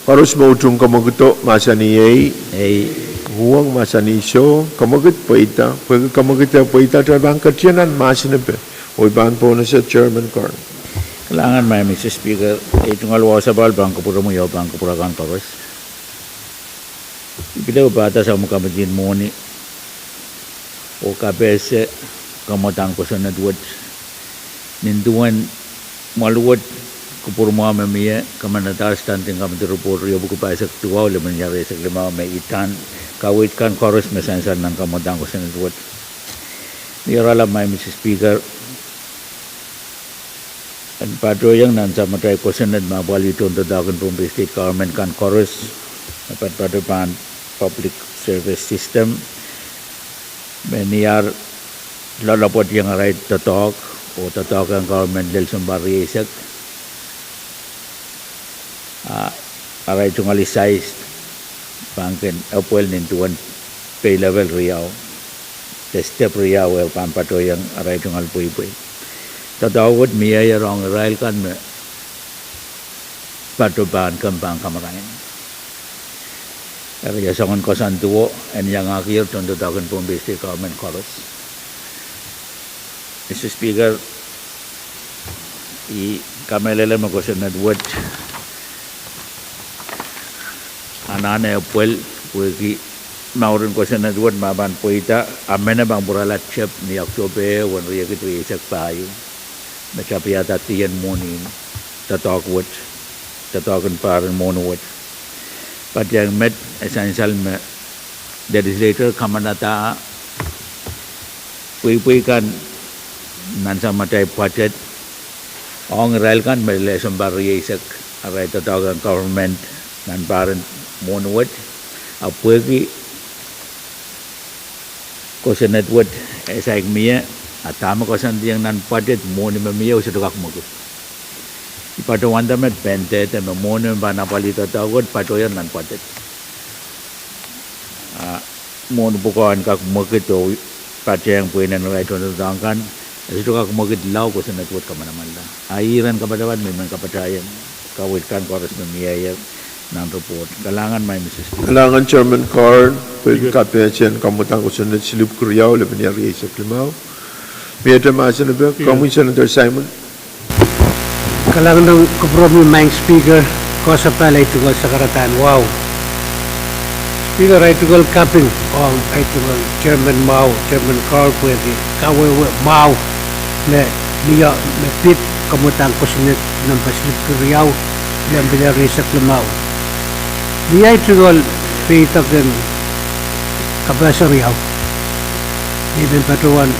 Koaros me utung kemwekido mahsanih ei. Ei. Uhwong mahsanih soh, kemwekid pweida, pwehki kemwekid e pweida, kitail pahn ketieng nan mahsanipe oh I pahn pohnese Chairman Carl. Kalahngan, Madam Speaker. Ei tungoal wahu sapahl pahn kupwuromwi oh pahn kupwur akan koaros. I pil pahda samwa kamidin mwohni oh kapehse kamwadahn kosonned wet, nin duwen mwahl wet, kupwur mwahu me mie, kamanadahr Standing Committee Report riepwiki pahisek duwau, limeliar rieisek limau, me idahn kaweid kan koaros me sansal nan kamwadahn kosonned wet. Ni oaralap, Madam Speaker, en patohiong nan samatail kosonned me apwalih tohn doadoahk en Pohnpei State Government kan koaros me patopato pahn Public Service System, me ni ar loalopwoatieng arail doadoahk oh doadoahk en government lel sounpar rieisek, a arail tungoal size pahn kin epwel nin duwen pay level riau, de step riau, e pahn patohiong arail tungoal pweipwei. Doadoahk wet mieier ong irail kan me pato pahn kem pahn kamarain. Eri ia soangen koasoandi o en iangahkier tohn doadoahk en Pohnpei State Government koaros. Madam Speaker, I kamehlele me kosonned wet anahne epwel, pwehki mouren kosonned wet me pahn pweida, a mehn e pahn pwurala tep ni Oakosope wen riekid rieisek pahieu, me tapihada dien mwohni en doadoahk wet, doadoahk en pahr en mwohni wet. Patohwan met e sansal me legislature kamanada pweipwei kan nan samatail budget ong irail kan me lel sounpar rieisek arail doadoahk en government nan pahr en mwohni wet, a pwehki kosonned wet e saik mie, a dahme koasoandiong nan budget, mwohni me mie e sohte kak mwekid. I patohwanda met pein dehde me mwohni me pahn apwalih doadoahk wet patohier nan budget. A mwohni pwukoa en kak mwekid oh patehng pweinen irail tohn doadoahk kan, e sohte kak mwekid lao kosonned wet kamanamanla. A iren kapatapat me I men kapatahieng kaweid kan koaros me mieier nan report. Kalahngan, Madam Speaker. Kalahngan Chairman Carl, pwehki kapehse en kamwadahn kosonned silipwiki riau, limeliar rieisek limau. Miehte mahsen epe, komwi Senator Simon. Kalahngan en kupwuromwi Madam Speaker, koasoapahl ahi tungoal sakaradahn wahu. Speaker, ahi tungoal kaping ong ahi tungoal Chairman mwahu, Chairman Carl, pwehki kawehwe mwahu me mie me pid kamwadahn kosonned nempe silipwiki riau, limeliar rieisek limau. Mie ahi tungoal peidoken kapehse riau me I men patohwan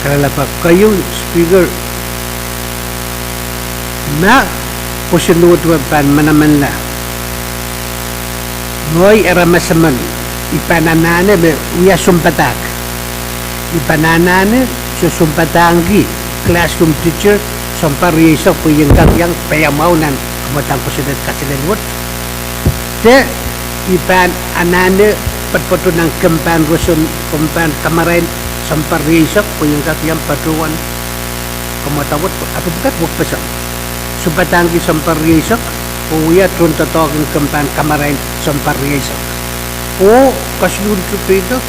kalelapak. Keieu, Speaker, ma kosonned wet pahn manamanla, ngehi aramas emen, I pahn anahne me wia sounpadahk. I pahn anahne soh sounpadahngki classroom teacher sounpar rieisek pwe I en kak iang paiamwahu nan kamwadang kosonned kaselel wet. De I pahn anahne poatopoatolahng kempahn roson, kempahn kamarain sounpar rieisek pwe I en kak iang patohwan kamwadang wet, apwal pwukat wekpeseng. Sounpadahngki sounpar rieisek, oh wia tohndoadoahk en kempahn kamarain sounpar rieisek. Oh kasukuhl tu peido,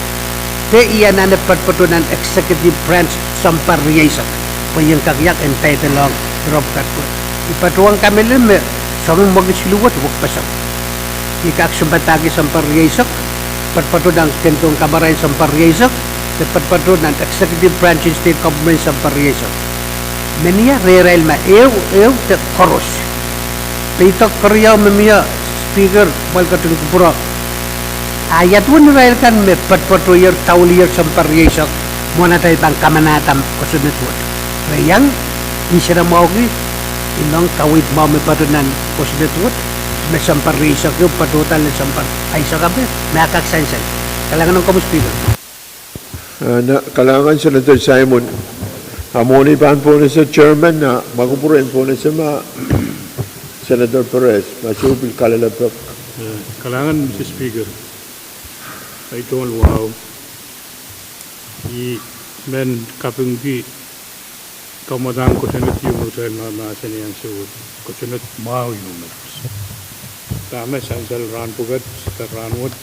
de I anahne poatopoatolahng executive branch sounpar rieisek pwe I en kak iang entitle ong ire pwukat pwe I patohwan kamehlele me soangen mwekid siluh wet wekpeseng. I kak sounpadahki sounpar rieisek, poatopoatolahng kempohn kamarain sounpar rieisek, de poatopoatolahng executive branch en state government sounpar rieisek. Me ni ia rehrail ma ehu, ehu de koaros. Peido keriau me mie, Speaker, mwail ketin kupwure. A ia duwen irail kan me poatopoatohier, daulier sounpar rieisek, mwohn atail pahn kamanahda kosonned wet? Re iang nsenamwahuki, ineng kaweid mwahu me patohwan nan kosonned wet, me sounpar rieisek ehu patohda lel sounpar eisek ape, me e kak sansal. Kalahngan en komwi Speaker. Ah, kalahngan Senator Simon. A mwohn ei pahn pohnese chairman, a ma kupwuren pohnese ma Senator Perez, ma soh pil kalelapak. Eh, kalahngan Mister Speaker. Ei tohn wahu. I men kapingki kamwadang kosonned ieu me kitail mahmahsen ansou wet, kosonned mwahu ieu met. Dahme sansal rahn pwukat, de rahn wet,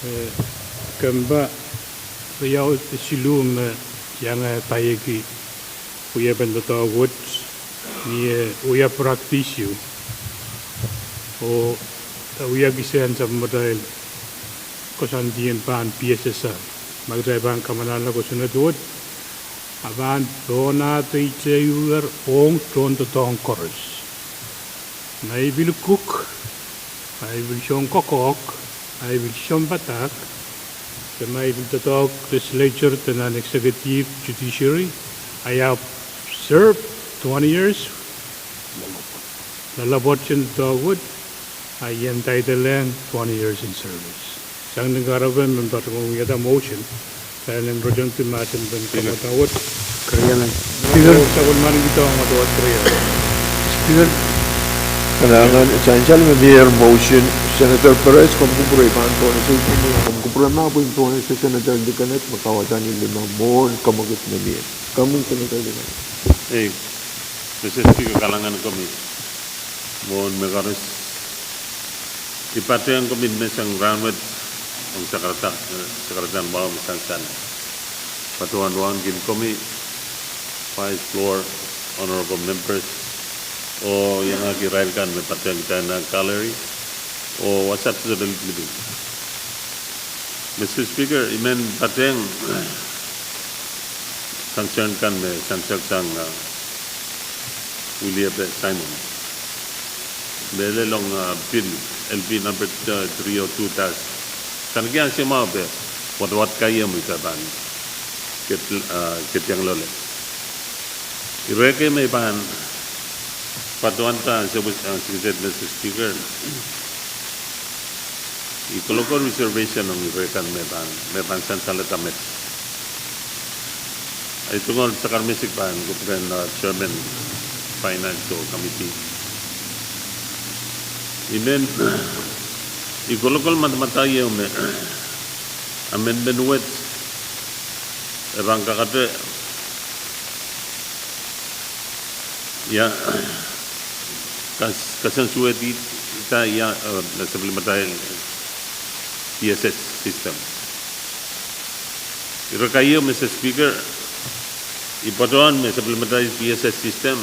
eh, kempa riau de siluh me iang paieki wiepen doadoahk wet, ni eh wia practice ieu, oh e wia kisehn sapwellimatail koasoandi en pahn P S S R, ma kitail pahn kamanahla kosonned wet, a pahn pohnada itehier ong tohndoadoahk koaros. Ma I pil kuk, ma I pil soun kokohk, ma I pil sounpadahk, de ma I pil doadoahk legislature de nan executive, judiciary, I have served twenty years, loalopwoat en doadoahk wet, I entitle ong twenty years in service. Sang ni kahrepen men patohwan wiahda motion, kitail en rochongki mahsen en kamwadang wet. Keriau, Speaker. Sapwellimaniki doadoahk wet, keriau. Speaker. Kalahngan, sansal me mie motion, Senator Perez, komw kupwure pahn pohnese, komw kupwure ma pwehn pohnese Senator Likened me kawadahn lime mwohn kamwekid me mie. Komwi Senator Likened. Ei, Mister Speaker, kalahngan komwi mwohn me koaros. I patohwan komwi me sang rahn wet ong sakarada, eh, sakaradahn wahu me sansal. Patohwan wauneki komwi, Vice Floor, Honorable Members, oh iangahki irail kan me patohwan kitail nan gallery, oh wasa de sohte lipilipil. Mister Speaker, I men patohwan concern kan me sansal sang, ah, William Simon. Mehlel ong, ah, bill L P number, ah, three oh two dash. Sang kiang se ma pe, wadawad kaiem ita pahn ket, ah, ket iang loale. Ire kei me I pahn patohwanda, ah, Mister Speaker. I kolokol reservation ong ire kan me pahn, me pahn sansalda met. I tungoal sakar mesik pahn kupwuren, ah, chairman finance committee. I men, I kolokol madamadau ieu me, amendment wet, e pahn kakete, ia, kas, kasansuwedihda ia, eh, me sapwellimatail P S S system. Ire keieu, Mister Speaker, I patohwan me sapwellimatail P S S system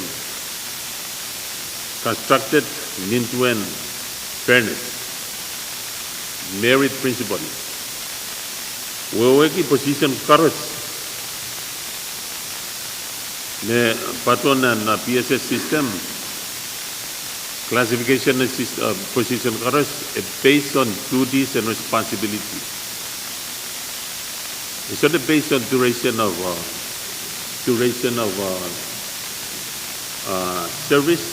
constructed nin duwen fairness, merit principle. Wehwehki position koaros me patohwan nan, ah, P S S system, classification en sys-, ah, position koaros, e based on duties and responsibility. E sohte based on duration of, ah, duration of, ah, ah, service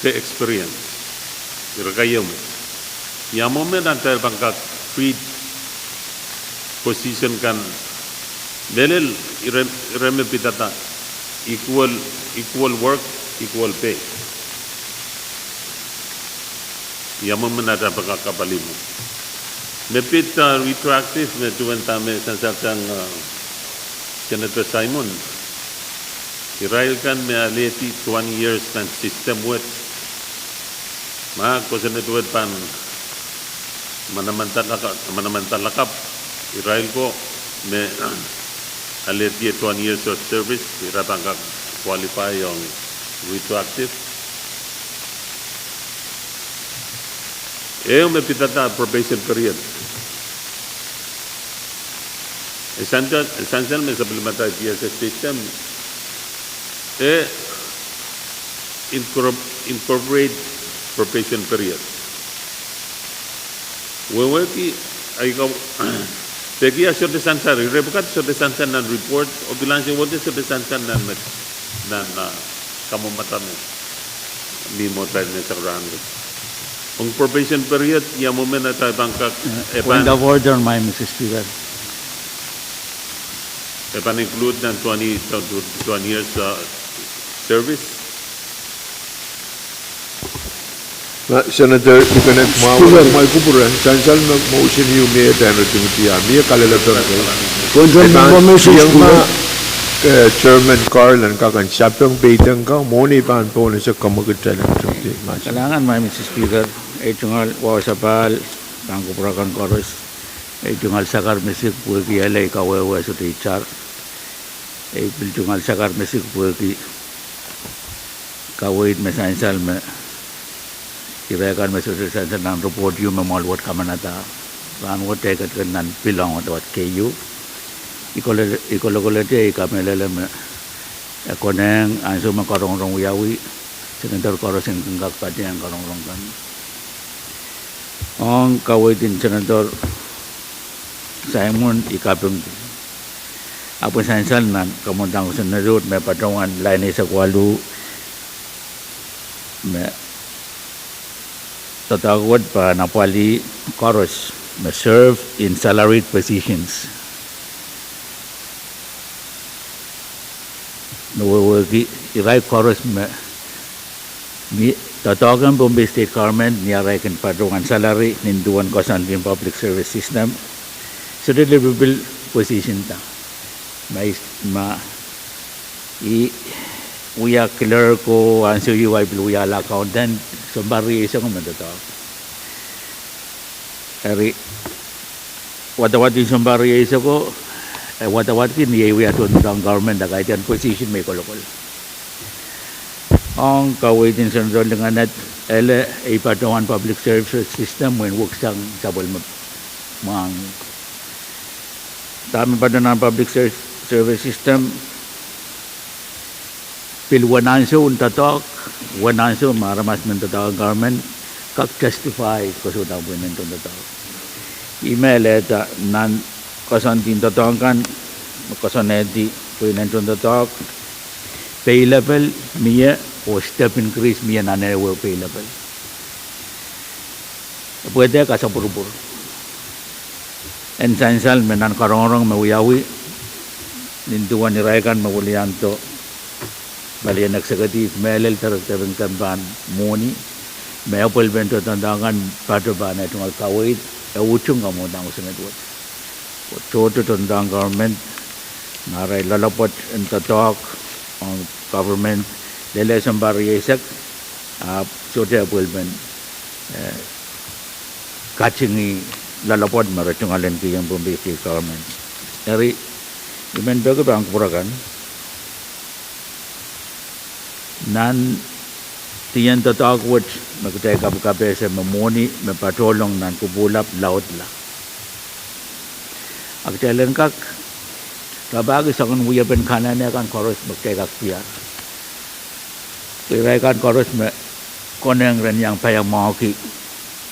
de experience. Ire keieu me, ia mwomwen atail pahn kak create position kan, mehlel ire, ire me pidada, equal, equal work, equal pay. Ia mwomwen atail pahn kak kapwaiada me pid, ah, retroactive me duwen dahme sansal sang, ah, Senator Simon. Irail kan me alehdi twenty years nan system wet. Ma kosonned wet pahn manaman lakapw, manaman lakapw, irail ko me alehdi twenty years of service, irail pahn kak qualify ong retroactive. Ehu me pidada probation period. E sansal, e sansal me sapwellimatail P S S system, e incorpor-, incorporate probation period. Wehwehki, ahi ka, peki ah sohte sansal, ire pwukat sohte sansal nan report, oh pil ansou wet sohte sansal nan met, nan, ah, kamwomwada me mih mwohtail me sak rahnwet. Ong probation period, ia mwomwen atail pahn kak, eh, eh, point of order, my Mister Speaker. E pahn include nan twenty, twenty years, uh, service. Ma Senator Likened, ma Speaker, mwahu kupwuren, sansal me motion ieu mie pahn ritingdi ah mie kalelapak. Point of information, Speaker. Eh, Chairman Carl en kak en sapeng peidek ka, mwohni pahn pohn ese kamwekid talen. Kalahngan, my Mister Speaker, ei tungoal wahu sapahl, pahn kupwuramwail koaros. Ei tungoal sakar misik pwehki ele ei kawehwe sohte itar. Ei pil tungoal sakar misik pwehki kaweid me sansal me irail kan me sohte sansal nan report ieu me mwahl wet kamanada. Rahnwet ei ketiket nan pil ong wadawad keieu. I kole-, i kolokolete, i kamehlele me e konehng ansou me karongorong wiawi, Senator koaros en kin kak patehng karongorong kan. Ong kaweid en Senator Simon, i kapingki. Ahpw e sansal nan kamwomwadahr kosonned wet me patohwan lain eisek waluh me doadoahk wet pahn apwalih koaros me serve in salaried positions. Me wehwehki irail koaros me mie doadoahk en Pohnpei State Government ni arail kin patohwan salary nin duwen koasoandi en public service system. Sohte lipilipil position da. Ma i, ma i wia clerk oh ansou ieu ahi pil wiahla accountant, sounpar rieisek me doadoahk. Eri, wadawad en sounpar rieisek, e wadawadki ni ei wia tohndoadoahk en government a kaidehn position me i kolokol. Ong kaweid en Senator Likened, ele ei patohwan public service system mwein weksang sapwellime mwahngih. Dahme patohwan public ser-, service system, pil wen ansou en doadoahk, wen ansou me aramas men doadoahk en government kak justify koasoandien pweinen tohndoadoahk. Ih me elehda nan koasoandi en doadoahk kan, me koasoanehdi pweinen tohndoadoahk, pay level mie, oh step increase mie nan ehu pay level. Pwe de kasapwurupwur en sansal me nan karongorong me wiawi, nin duwen irail kan me weliando palien executive, mehlel director en kempan mwohni, me apwalipen tohndoadoahk kan patohwan pahn eh tungoal kaweid, e utung kamwomwadahr kosonned wet. Pwe tohto tohndoadoahk en government, nan arail loalopwoat en doadoahk ong government, lel sounpar rieisek, ahpw sohte apwalipen, eh, katingih loalopwoat me re tungoal en kihong Pohnpei State Government. Eri, I men peki pahn kupwur akan. Nan dien doadoahk wet me kitail kapakapehse me mwohni me patohlong nan kupwuhlap laudla. A kitail en kak rapahki soangen wiepen kanenei kan koaros me kitail kak diar. Irail kan koaros me konehng ren iang paiamwahuki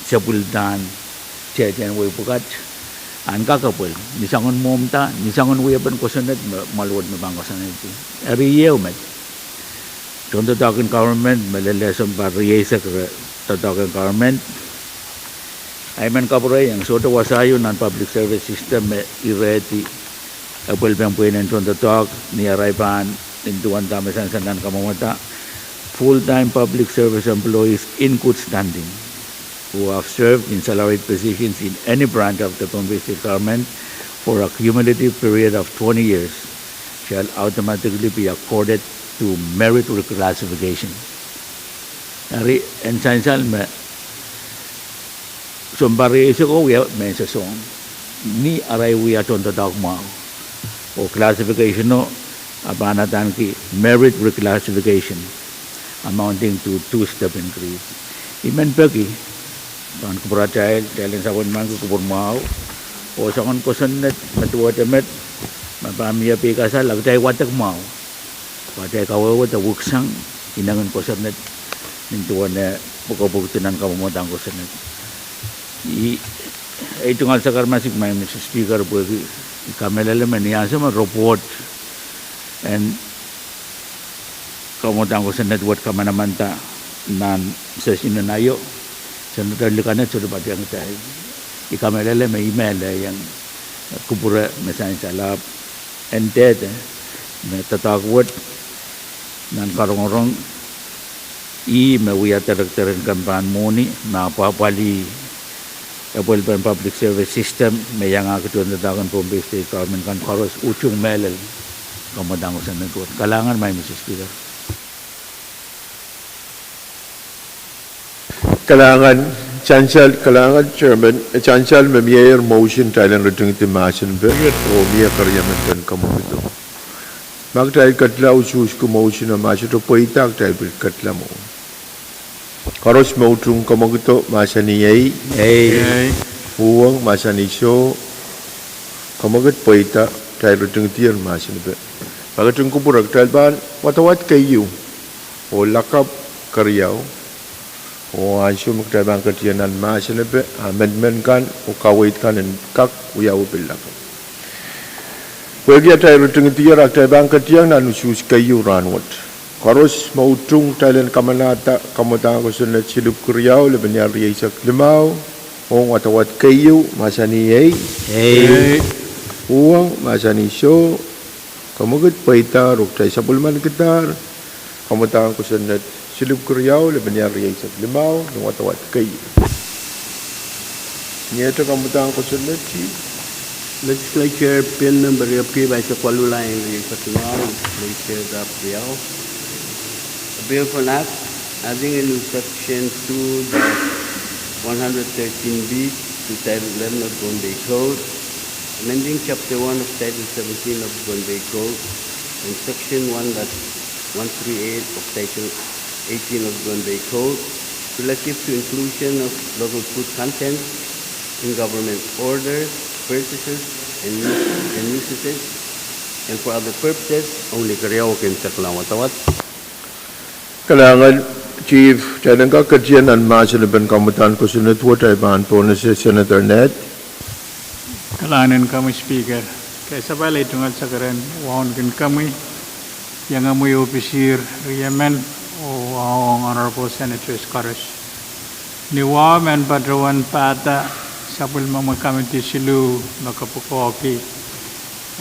sapwellimatail tehtehn wehi pwukat, ahn kak apwal ni soangen mwomwda, ni soangen wiepen kosonned me mwahl wet me pahn koasoanehdi. Eri ehu met, tohndoadoahk en government me lel sounpar rieisek re doadoahk en government, ahi men kapwurehiong sohte wasa ieu nan public service system me irehdi apwalipen pweinen tohndoadoahk ni arail pahn Nin duwen dahme sansal nan kamwomwada, full-time public service employees in good standing who have served in salaried positions in any branch of the Pohnpei State Government for a cumulative period of twenty years shall automatically be accorded to merit reclassification. Eri en sansal me sounpar rieisek o wia menseng, ni arail wia tohndoadoahk mwahu, oh classification o, a pahn adaneki merit reclassification, amounting to two-step increase. I men peki pahn kupwuratail, kitail en sapwellimaniki kupwur mwahu, oh soangen kosonned me duwehte met, me pahn mie peikasal, a kitail wadek mwahu. Pwe atail kawehwe de wiksang inengen kosonned, nin duwen pwukoa pwukat nan kamwomwada en kosonned. I, ei tungoal sakar masik, Madam Speaker, pwehki I kamehlele me ni ansou me report en kamwomwada en kosonned wet kamanamanda nan session en aio, Senator Liikanen sohte patehng kitail. I kamehlele me I mehlehiong kupwure me sansal ahpw en dehde me doadoahk wet nan karongorong, ih me wia director en kempen mwohni, me apwahpwalih epwelpen public service system, me iangahki tohndoadoahk en Pohnpei State Government kan koaros, utung mehlel kamwomwada en kosonned wet. Kalahngan, Madam Speaker. Kalahngan, sansal, kalahngan Chairman, e sansal me mieier motion kitail en ritingdi mahsen epe, oh mie keriemen pen kamwomwada. Ma kitail ketila usuhski motion o ma sohte pweida kitail pil ketila mwo. Koaros me utung kamwomwada mahsanih ei. Uhwong mahsanih soh. Kamwomwada pweida, kitail ritingdier mahsen epe. Ma ketin kupwure kitail pahn wadawad keieu oh lakapw keriau, oh ansou me kitail pahn ketin nan mahsen epe, amendment kan oh kaweid kan en kak wiawi pil lakapw. Pwehki atail ritingdier, a kitail pahn ketiong nan usuhs keieu rahnwet. Koaros me utung kitail en kamanahda kamwomwada en kosonned silip keriau, lepin ial rieisek limau, ong wadawad keieu, mahsanih ei. Uhwong, mahsanih soh. Kamwomwada pweida, oh kitail sapwellimanikidahr kamwomwada en kosonned silip keriau, lepin ial rieisek limau, ni wadawad keieu. Ni ete kamwomwada en kosonned, Chief. Legislature Bill Number riepwiki pahisek waluh, lain rieisek limau, Legislature Bill. A bill for an act adding a new section two dash one hundred thirteen B to Title eleven of Pohnpei Code, amending Chapter one of Title seventeen of Pohnpei Code, and Section one dash one three eight of Title eighteen of Pohnpei Code, relative to inclusion of local food content in government orders, purchases, and us-, and usages, and for other purposes. Ong ni keriau, ken kak wadawad. Kalahngan, Chief, kitail en kak ketin nan mahsen epen kamwomwada en kosonned wet, I pahn pohnese Senator Ned. Kalahngan en komwi Speaker. Kei sapwal ei tungoal sakar en wauneki komwi, iengomwi opisir riemen, oh wahu ong Honorable Senators koaros. Ni wahu men patohwan pahda sapwellimomwi committee siluh me kapwukoahki,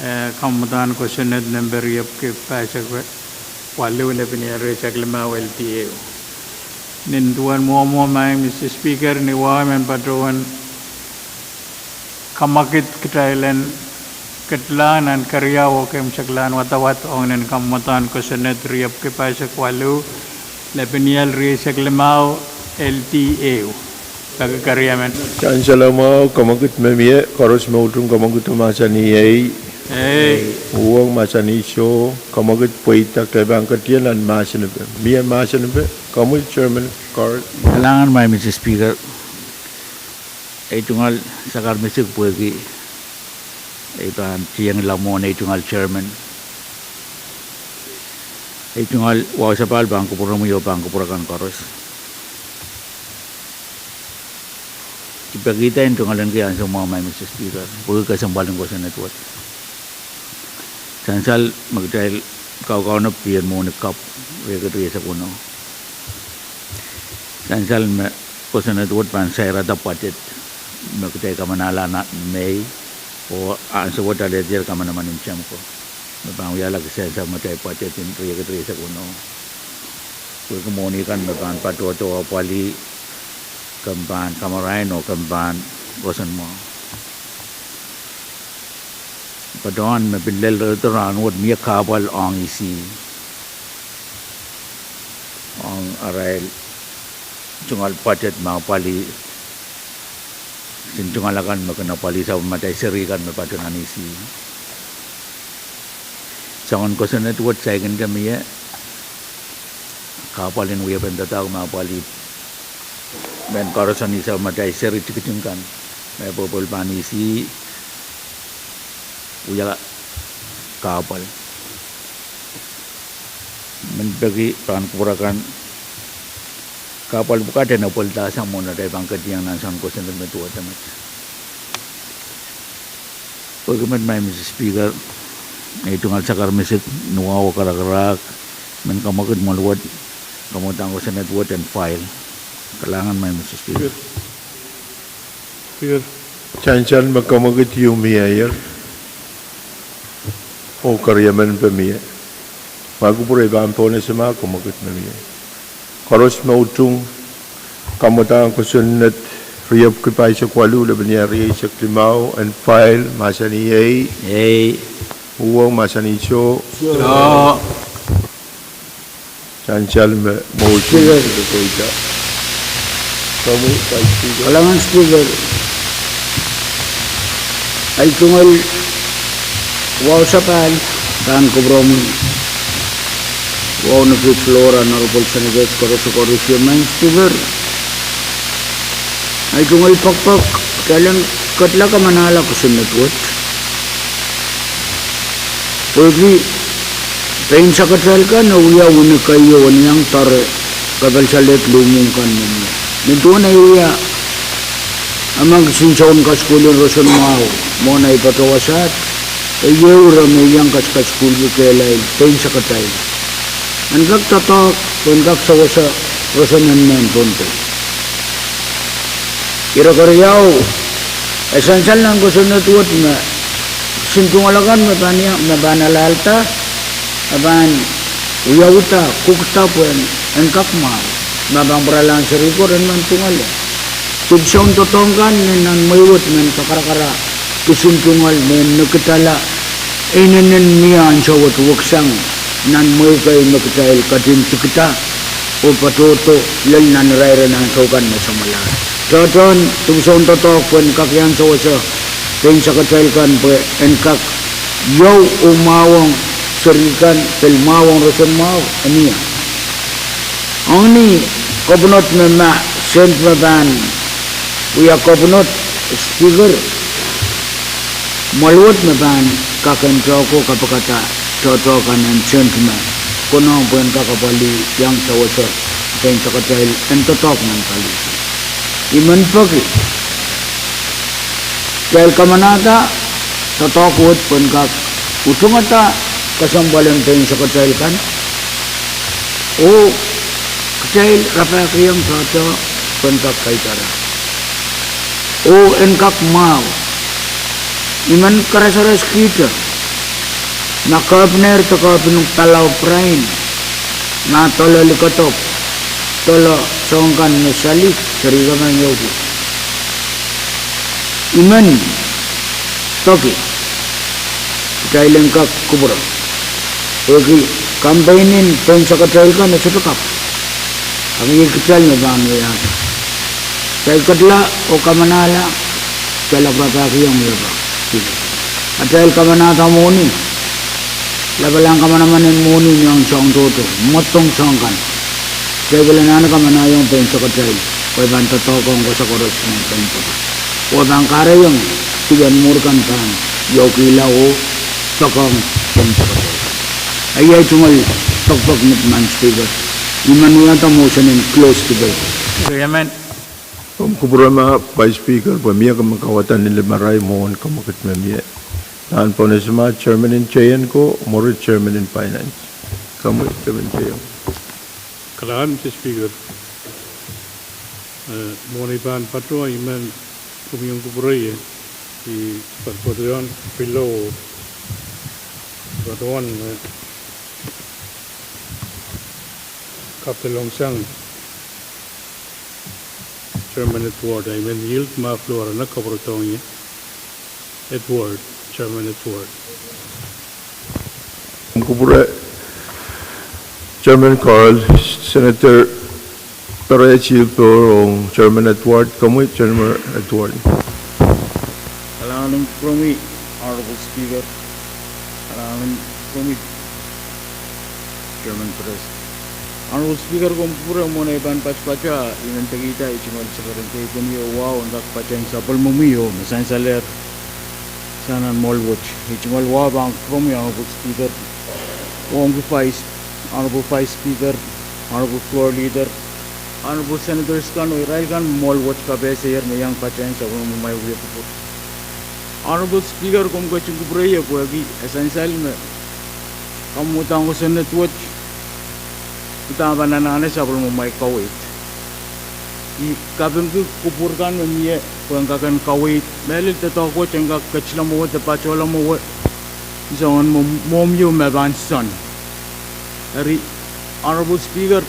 eh, kamwomwada en kosonned nempe riepwiki pahisek waluh, lepin ial rieisek limau, L T A. Nin duwen mwomwo, Madam Speaker, ni wahu men patohwan kamwakid kitail en ketilahng nan keriau oh keimwseklahn wadawad ong nin kamwomwada en kosonned riepwiki pahisek waluh, lepin ial rieisek limau, L T A. Peki keriemen. Sansal mwahu, kamwakid me mie, koaros me utung kamwomwada mahsanih ei. Uhwong mahsanih soh, kamwakid pweida, kitail pahn ketin nan mahsen epe. Mie mahsen epe, komwi Chairman Carl. Kalahngan, Madam Speaker. Ei tungoal sakar misik pwehki ei pahn tiengla mwohn ei tungoal Chairman. Ei tungoal wahu sapwal pahn kupwuromwi oh pahn kupwure kan koaros. I pekihda en tungoal en kei ansou mwahu, Madam Speaker, pwehki kesempwal en kosonned wet. Sansal me kitail kaukaunop pien mwohni kapw, riekid rieisek weneu. Sansal me kosonned wet pahn sairada budget me kitail kamanahla nan Mei, oh ansou wet alehdier kamanaman en term ko. me pahn wiahla kisehn sapwellimatail budget en riekid rieisek weneu. Pwehki mwohni kan me pahn patohdo apwalih, ke pahn kamarain oh ke pahn roson mwahu. Patohwan me pil lel rehder rahnwet mie kahpwal ong EC ong arail tungoal budget me apwalih, kisin tungoal akan me kin apwalih sapwellimatail seri kan me patohdo nan EC. Soangen kosonned wet saikinte mie kahpwal en wiepen doadoahk me apwalih, mehn koaros en sapwellimatail seri tikitik kan me pwopwel pahn EC wia kahpwal. Men peki pahn kupwur akan, kahpwal pwukat en apwalih sang mwohn atail pahn ketiong nan soangen kosonned me duwehte met. Pwehki met, Maing Mister Speaker, ei tungoal sakar misik ni wahu karakarahk, men kamwekid mwohn wet, kamwekid kosonned wet en file. Kalahngan, Maing Mister Speaker. Sansal me kamwekid ieu mie ier, oh keriemen pe mie. Ma kupwure pahn pohnese ma kamwekid me mie. Koaros me utung, kamwekid kosonned riepwiki pahisek waluh, lepin rieisek limau, en file, mahsanih ei. Ei. Uhwong, mahsanih soh. Soh. Sansal me motion. Speaker. Kalahngan Speaker. Ei tungoal wahu sapahl pahn kupwuromwi, wahu ni kiht floor, Honorable Senators koaros, koaros, Maing Speaker. Ei tungoal pekipek, kitail en ketlahng kamanahla kosonned wet. Pwehki pein sakatail kan e wia wini keieu en iang doare kepelsalehr luhmwuhng kan me mie. Nin duwen ei wia emen kisin soun kasukuhl en roson mwahu mwohn ei patoh wasaht, e ieu ire me iang kaskasukuhlki kehlail pein sakatail en kak doadoahk pwehn kak sewese roson en mehn Pohnpei. Ire keriau, e sansal nan kosonned wet me kisin tungoal akan me pahn ia, me pahn alahlda, e pahn wiawihda, kukda pwehn, en kak mwahu, me pahn pwuralahng seri ko ren men tungoal. Dipwisoun doadoahk kan nan mwehi wet men kakarakara kisin tungoal me nikidala inenen mie ansou wet weksang nan mwehi kei me kitail ketin tikida oh patohdo lel nan irair en ansou kan me samwalahr. Tohtohn dipwisoun doadoahk pwehn kak iang sewese pein sakatail kan pwe en kak iou oh mwahuwong seri kan, pil mwahuwong roson mwahu, e mie. Ong ni kopwunod me ma, sent me pahn wia kopwunod, Speaker, mwoal wet me pahn kak en tohko kapikada tohtohk kan en sent me konehng pwehn kak apwalih iang sewese pein sakatail en doadoahk nan pali. I men peki kitail kamanahda doadoahk wet pwehn kak utungada kesempwal en pein sakatail kan, oh kitail rapahkiong tohtohk pwehn kak kaidehra oh en kak mwahu. I men karasaras kihte ma Kepiner de Kepin Palau Prain, ma doalel likodok, doalel soahng kan me sali, seri kan me iouki. I men peki kitail en kak kupwure, pwehki kampeinen pein sakatail kan e sohte kak, ahpw iei kitail me pahn wiahda. Kitail ketla oh kamanahla, kitail rapahkiong wiepe. Atail kamanahda mwohni, lapalahn kamanaman en mwohni ni ong soahng tohto, mwohd ong soahng kan. Kitail pil anahne kamanahiong pein sakatail, pwe e pahn doadoahk ong koasoakoaros nan pein peki, oh e pahn kahrehiong duwen mwuhr kan pahn iokihla oh poakohng pein sakatail kan. Ahi ei tungoal pekipek met, Maing Speaker. I men wiahda motion en close debate. Komw kupwure ma Vice Speaker, pwe mie komw kauwada ni limarail mwohn kamwekid me mie. Nan pohnese ma Chairman en J N ko, mwuri Chairman en Finance. Komwi Chairman J N. Kalahngan Mister Speaker. Eh, mwohn ei pahn patohdo, I men, komw iang kupwure ie, I pahn patohdo pil oh Patohwan me kapilong sang Chairman Edward, I men yield ma floor nan kapwurodohng ie. Edward, Chairman Edward. Kupwure Chairman Carl, Senator Perez, Chief Power, ong Chairman Edward, komwi Chairman Edward. Kalahngan en kupwuromwi, Honorable Speaker. Kalahngan en kupwuromwi, Chairman Perez. Honorable Speaker, komw kupwure mwohn ei pahn patpato, I men pekihda I tungoal sakaradahn keipweni oh wahu en kak patehng sapwellimomwi oh me sansalehr sang nan mwoahl wet. I tungoal wahu pahn kupwuromwi, Honorable Speaker, ong Vice, Honorable Vice Speaker, Honorable Floor Leader, Honorable Senators kan oh irail kan me mwoahl wet kapehsehier me iang patehng sapwellimomwi wia kupwur. Honorable Speaker, komw ketin kupwure ie pwehki e sansal me kamwadang kosonned wet, udahn pahn anahne sapwellimomwi kaweid. I kapingki kupwur kan me mie pwehn kak en kaweid mehlel doadoahk wet en kak ketila mwowe de patohla mwowe, soangen mwo-, mwohmwi ieu me pahn soan. Eri, Honorable Speaker,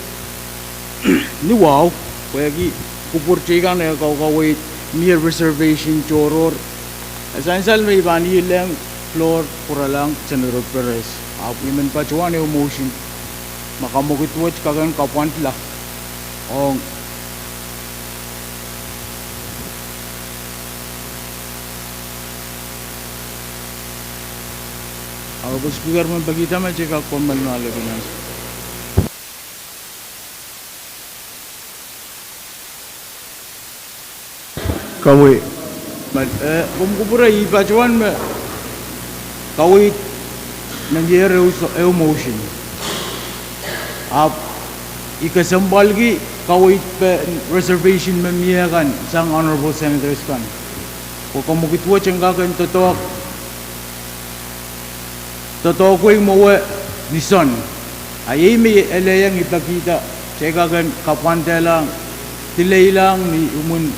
ni wahu, pwehki kupwur teikan e kaukaweid, mie reservation tohrohr. E sansal me I pahn ilehiong floor pwuralahng Senator Perez. Ahpw I men patohwan ehu motion, ma kamwekid wet kak en kapwandla ong Honorable Speaker, men pekihda ma I kak komw men ale kinan. Komwi. Komw kupwure, I patohwan me kaweid me mier ehu motion. Ahpw I kesempwalki kaweid pen reservation me mie kan sang Honorable Senators kan, pwe kamwekid wet en kak en doadoahk, doadoahkwei mwowe ni soan. A iei me I elehiong I pekihda kitail kak en kapwandehlahng, dileilahng ni imwin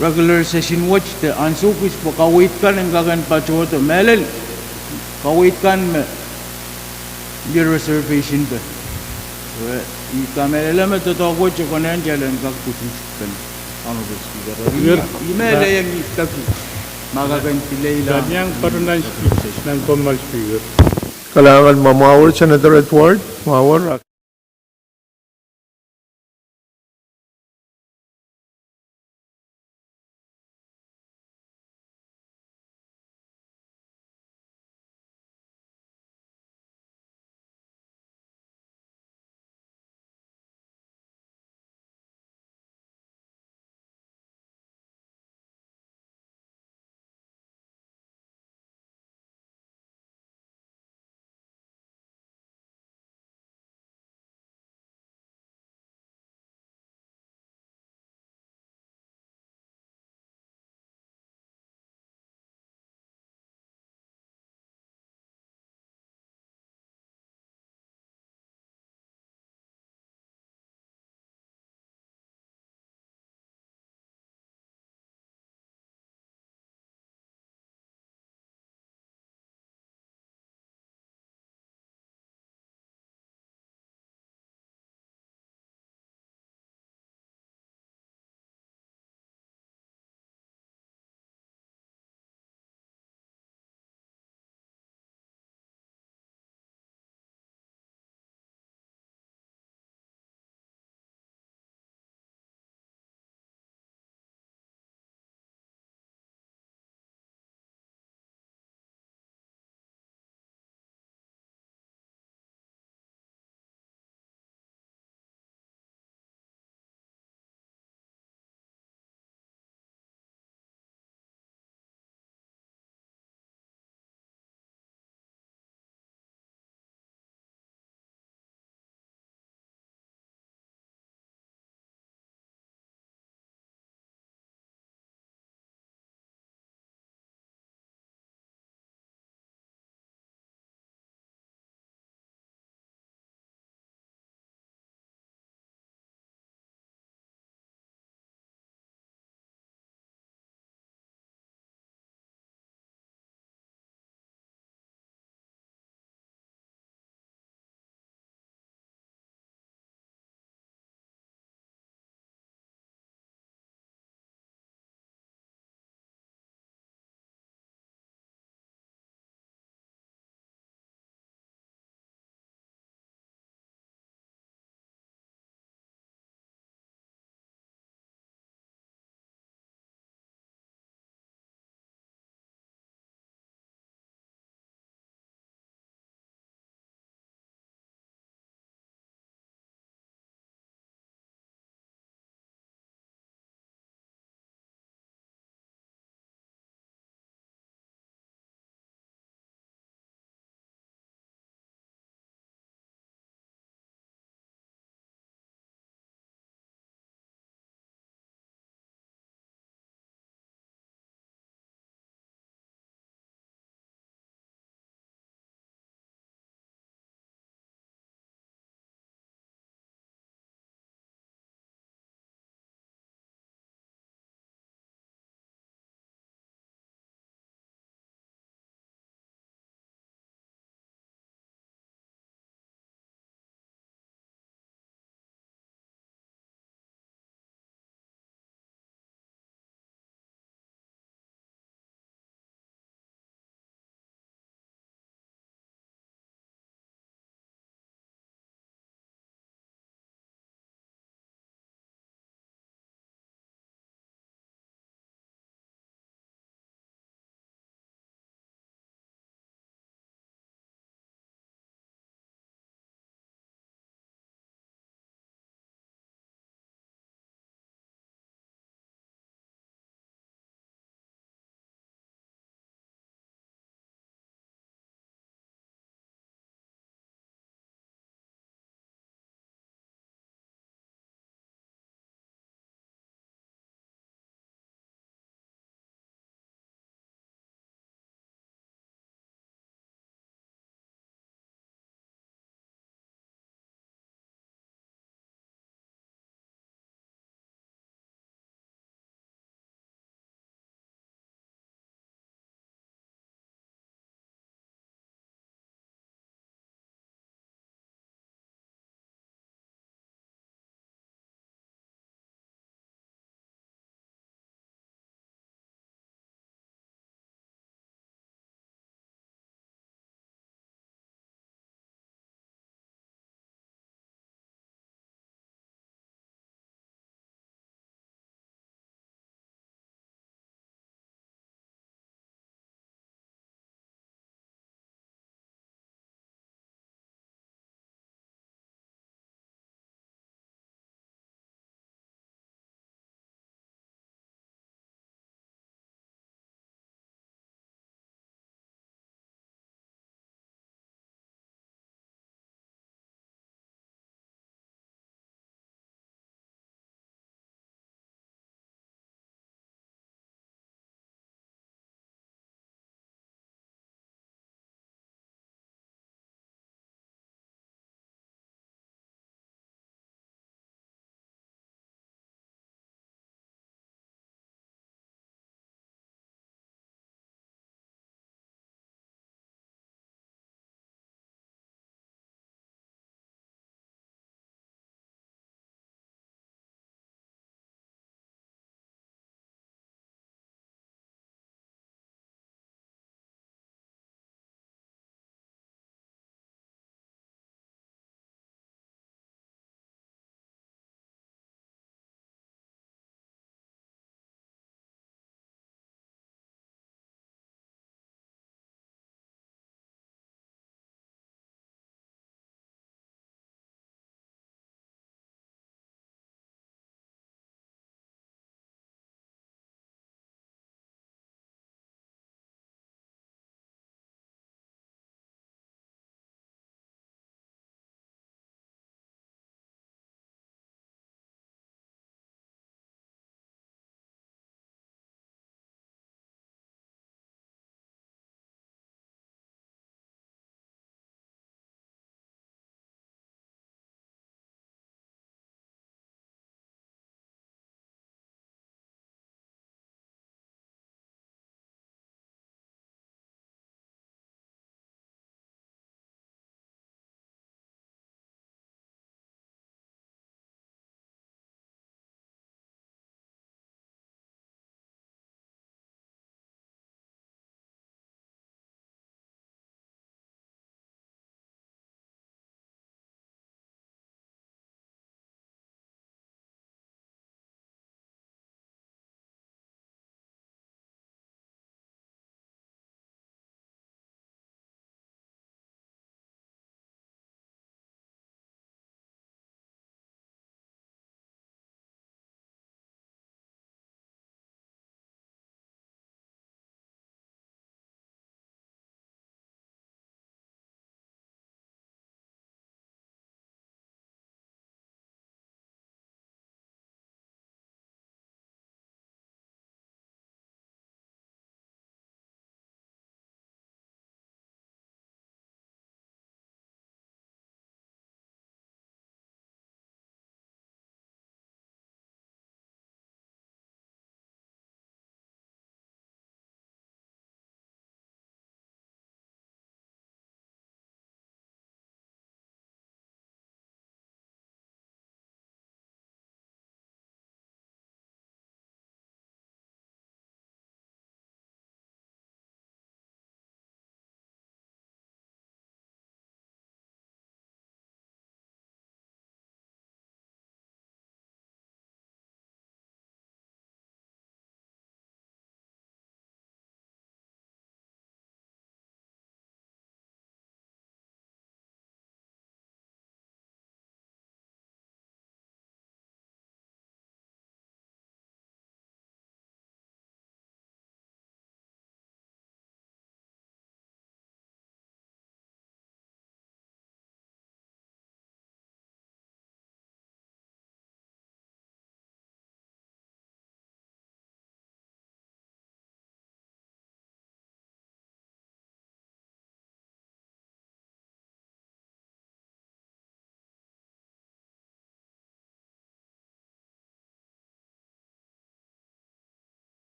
regular session wet de ansou kis pwe kaweid kan en kak en patohdo mehlel kaweid kan me mie reservation pe. I kamehlele me doadoahk wet e konehng kitail en kak pwutuhspen, Honorable Speaker. I me elehiong I peki ma kak en dileilahng nan komw Speaker. Kalahngan, ma mwahuier Senator Edward, mwahuier.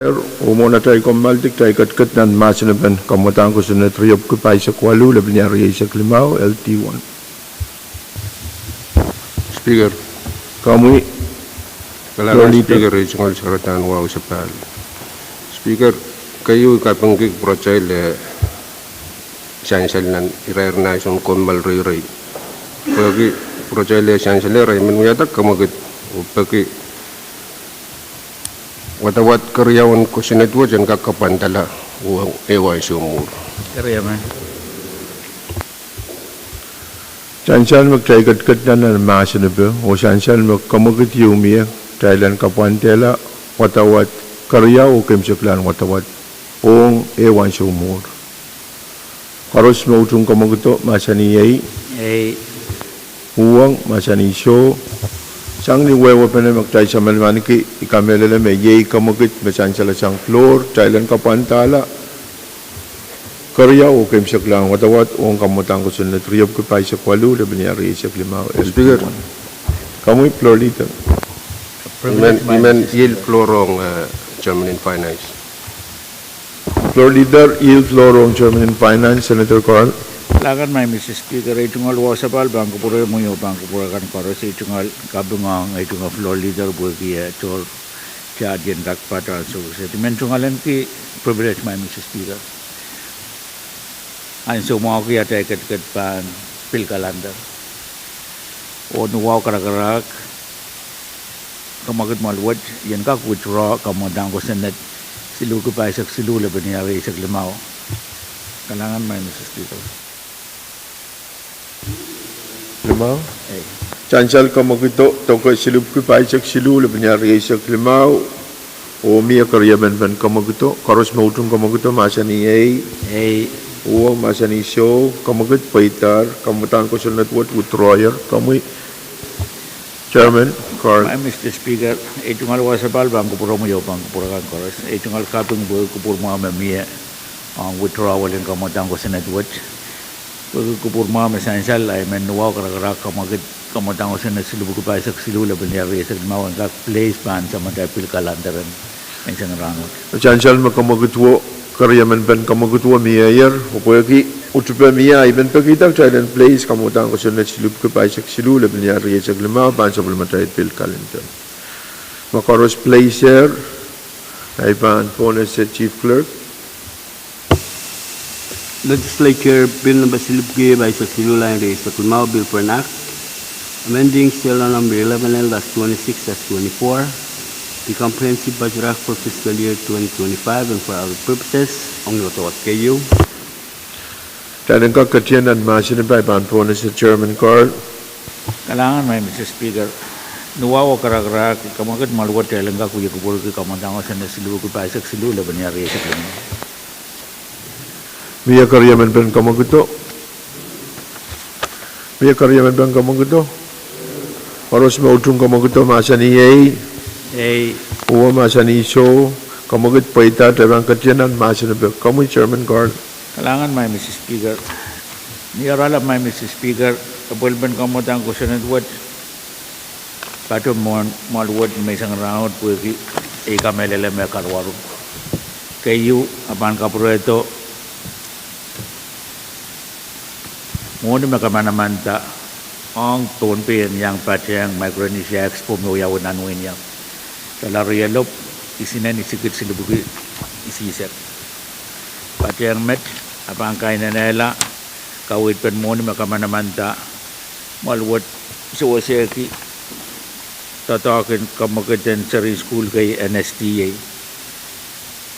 Oh mwohn atail kommoaldi, kitail ketiket nan mahsen en pen kamwadahn kosonned riepwiki pahisek waluh, lepin riau rieisek limau, L T one. Speaker. Komwi. Kalahngan Speaker, ei tungoal saradahn wahu sapahl. Speaker, keieu I kapingki pwuratail sansal nan irair en ansou en kommoal reirei. Pwehki pwuratail sansal ehr I men wiahda kamwekid oh peki wadawad keriau en kosonned wet en kak kapwandala oh ehu ansou mwuhr. Sansal me kitail ketiket nan mahsen epe, oh sansal me kamwekid ieu mie, kitail en kapwandehla wadawad keriau oh keimwseklahn wadawad ong ehu ansou mwuhr. Koaros me utung kamwekido, mahsanih ei. Uhwong, mahsanih soh. Sang ni wehwehpene me kitail samwalamaniki, I kamehlele me iei kamwekid me sansalasang floor, kitail en kapwandahla keriau oh keimwseklahn wadawad ong kamwadahn kosonned riepwiki pahisek waluh, lepin rieisek limau, L T one. Komwi Floor Leader. I men yield floor ong Chairman en Finance. Floor Leader, yield floor ong Chairman en Finance, Senator Carl. Kalahngan maing Mister Speaker, ei tungoal wahu sapahl pahn kupwuromwi oh pahn kupwure kan koaros. Ei tungoal kaping ong ei tungoal Floor Leader pwehki eh tohr tiahk en kak patohwan sewese. I men tungoal ahneki privilege maing Mister Speaker. Ansou mwahuki atail ketiket pahn pil kalender oh ni wahu karakarahk, kamwekid mwoal wet I en kak withdraw kamwadahn kosonned siluh ki pahisek siluh, lepin rieisek limau. Kalahngan maing Mister Speaker. Limau. Sansal kamwekido, doke siluh ki pahisek siluh, lepin rieisek limau. Oh mie keriemen pen kamwekido? Koaros me utung kamwekido, mahsanih ei. Uhwong, mahsanih soh. Kamwekid pweidahr, kamwadahn kosonned wet withdrawer. Komwi Chairman Carl. Maing Mister Speaker, ei tungoal wahu sapahl pahn kupwuromwi oh pahn kupwure kan koaros. Ei tungoal kaping pwehki kupwur mwahu me mie ong withdrawal en kamwadahn kosonned wet. Pwehki kupwur mwahu me sansal, I men ni wahu karakarahk, kamwekid kamwadahn kosonned siluh ki pahisek siluh, lepin rieisek limau en kak place pahn samatail pil kalender en menseng rahnwet. Sansal me kamwekido, keriemen pen kamwekido mieier, oh pwehki utupe mie, I men pekihda kitail en place kamwadahn kosonned siluh ki pahisek siluh, lepin rieisek limau pahn sapwellimatail pil kalender. Ma koaros place er, I pahn pwonese Chief Clerk. Legislature Bill number siluh ki pahisek siluh, lain rieisek limau, Bill for an Act amending Serial Number eleven L dash twenty-six dash twenty-four, the Comprehensive Budget Act for fiscal year twenty twenty-five and for other purposes, ong wadawad keieu. Kitail en kak ketien nan mahsen epe, I pahn pwonese Chairman Carl. Kalahngan maing Mister Speaker, ni wahu karakarahk, kamwekid mwoal wet kitail en kak wia kupwurki kamwadahn kosonned siluh ki pahisek siluh, lepin rieisek limau. Mie keriemen pen kamwekido? Mie keriemen pen kamwekido? Koaros me utung kamwekido, mahsanih ei. Uhwong, mahsanih soh. Kamwekid pweidahr, kitail pahn ketien nan mahsen epe. Komwi Chairman Carl. Kalahngan maing Mister Speaker. Ni oaralap maing Mister Speaker, epwel pen kamwadahn kosonned wet patohwan mwoal wet menseng rahnwet pwehki ei kamehlele me karuwaru. Keieu, e pahn kapwurehdo mwohni me kamanamanda ong Pohnpei en iang patehng Micronesia Expo me wiawi nan wehin Iap, dola rielopw isinen isikit silipwiki isisek. Patehng met e pahn kainenehla kaweid pen mwohni me kamanamanda mwoal wet sewesehki doadoahk en kamwekid en seri sukuhl kei en S D A.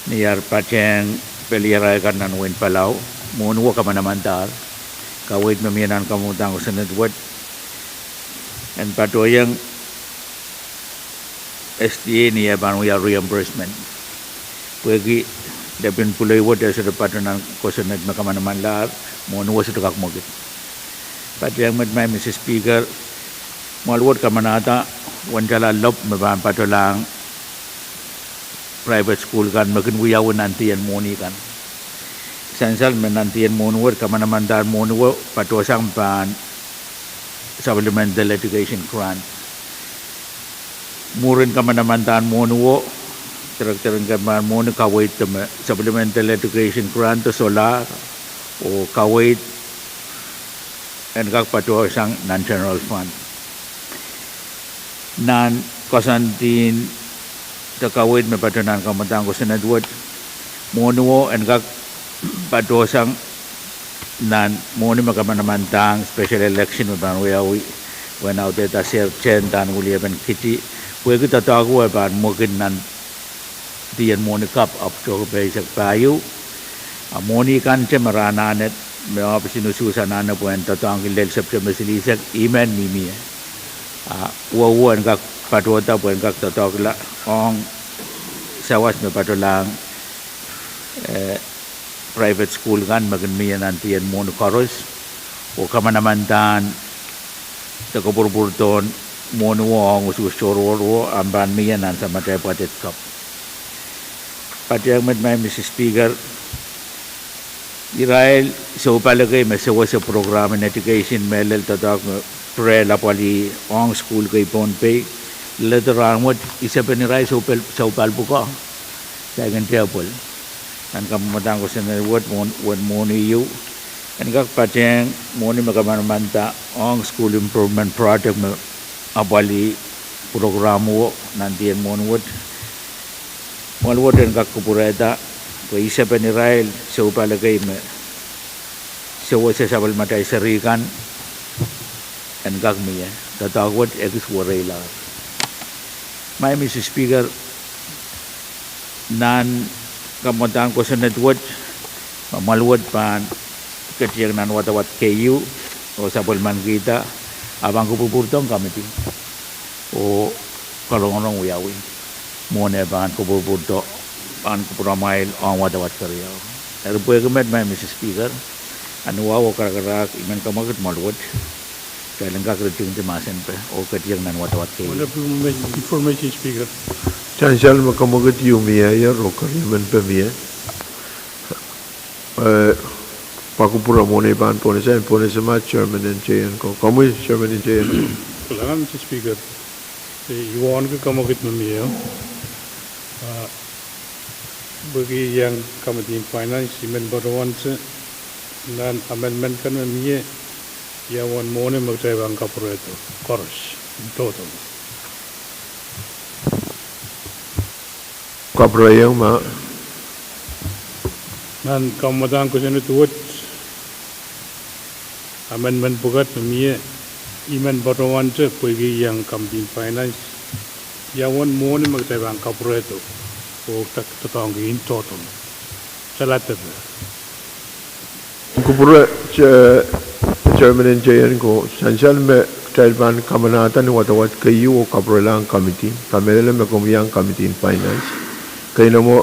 Ni ahr patehng peliarail kan nan wehin Palau, mwohniwo kamanamandahr. Kaweid me mie nan kamwadahn kosonned wet en patohwan iang S D A ni eh pahn wia reimbursement. Pwehki lepin pwuloi wet e sohte patohwan nan kosonned me kamanamanlahr, mwohniwo sohte kak mwekid. Patehng met maing Mister Speaker, mwoal wet kamanahda wendala lopw me pahn patohlahng private sukuhl kan me kin wiawi nantihong mwohni kan. Sansal me nantihong mwohni wet kamanamandahr, mwohniwo patohsang pahn supplemental education grant. Mwurin kamanamandahr mwohniwo, Director en kemehn mwohni kaweid me Supplemental Education Grant solahr oh kaweid en kak patohsang nan general fund. Nan koasoandi de kaweid me patoh nan kamwadang kosonned wet, mwohni wo en kak patohsang nan mwohni me kamanamandahr special election me pahn wiawi, wen audehda ser ten dan wiliepin kiti, pwehki doadoahk wo pahn mwekid nan dien mwohni kapw October eisek pahieu. A mwohni kan te me rahnahne, me ohpis en usuhs anahne pwehn doadoahngki lel September silihsek, I men mihmi ie. A uwe uwe en kak patohda pwehn kak doadoahkla ong sawas me patohlahng private school kan me kin mie nan dien mwohni koaros, oh kamanamandahr de kopwurupwurdohn mwohni wo ong usuhs tohrohr wo ahpw pahn mie nan samatail pwatet kapw. Patehng met, Madam Speaker, irail soupal ekei me sewese program en education mehlel doadoahk me pirehla pwalih ong sukuhl kei Pohnpei, leledo rahnwet isepen irail soupal pwukoa, saikinte pwel. Nan kamwadang kosonned wet, wen mwohni ieu en kak patehng mwohni me kamanamanda ong school improvement project me apwalih program wo nan dien mwohni wet, mwohni wet en kak kupwurehda pwe isepen irail soupal ekei me sewese sapwellimatail seri kan en kak mie. Doadoahk wet ekis wereilahr. Madam Speaker, nan kamwadang kosonned wet, ma mwohni wet pahn ketieng nan wadawad keieu oh sapwellimanikihda, a pahn kupwurupwurdohng committee oh kalongorong wiawi mwohn e pahn kupwurupwurdo, pahn kupwuramwail ong wadawad keriau. Eri pwehki met, Madam Speaker, a ni wahu oh karakarahk, I men kamwekid mwohni wet, kitail en kak ritingdi mahsenpe oh ketieng nan wadawad keieu. Information Speaker. Sansal me kamwekid ieu mieier oh keriemen pe mie. Eh, pahn kupwure mwohni pahn pohnese, pohnese ma chairman en teien ko. Komwi chairman en teien ko. Kalahngan Speaker, I wauneki kamwekid me mie. Pwehki I iang committee en finance, I men patohwante nan amendment kan me mie, ia uwen mwohni me kitail pahn kapwurehdo koaros, in total. Kapwurehiong ma. Nan kamwadang kosonned wet, amendment pwukat me mie, I men patohwante pwehki I iang committee en finance, ia uwen mwohni me kitail pahn kapwurehdo oh doadoahngki in total. Saladepe. Kupwure, chairman en teien ko, sansal me kitail pahn kamanahda ni wadawad keieu oh kapwurelahng committee, kamehlele me komw iang committee en finance. Keinemwe,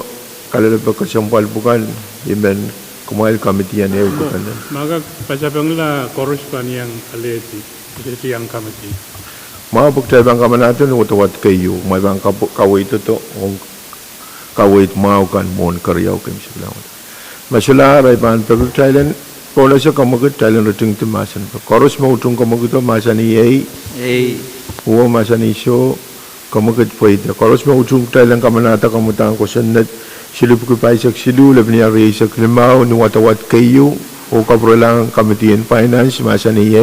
kalelapak kesempwal pwukan, I men kumwail committee en ehu pwukan. Ma kak pasapengla koaros pahn iang alehdi, I sohte iang committee. Ma pwe kitail pahn kamanahda ni wadawad keieu, kumwail pahn kaweid, kaweid kaweid mwahu kan mwohn keriau keimwseklahn. Ma solahr, I pahn peki kitail en pohnese kamwekid, kitail en ritingdi mahsen pwe koaros me utung kamwekido mahsanih ei. Uwen mahsanih soh, kamwekid pweida. Koaros me utung kitail en kamanahda kamwadang kosonned silipwiki pahisek siluh, lepin ia rieisek limau, ni wadawad keieu oh kapwurelahng committee en finance mahsanih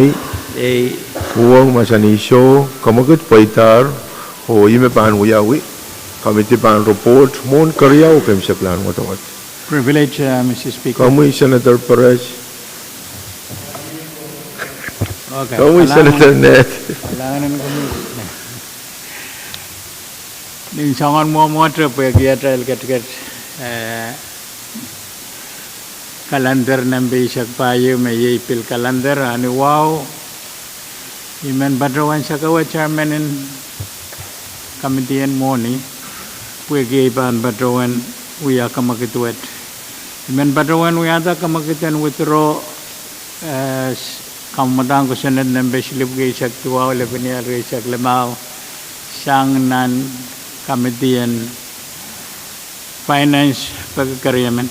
ei. Uwen mahsanih soh, kamwekid pweidahr. Oh ih me pahn wiawi, committee pahn report mwohn keriau keimwseklahn wadawad. Komwi Senator Perez. Komwi Senator Ned. Nin soangen mwomwohte pwehki atail ketiket calendar nempe eisek pahieu me iei pil calendar, a ni wahu, I men patohwan sakau chairman en committee en mwohni pwehki I pahn patohwan wia kamwekid wet. I men patohwan wiahda kamwekid en withdraw kamwadang kosonned nempe silipwiki eisek duwau, lepin ia rieisek limau, sang nan committee en finance. Peki keriemen.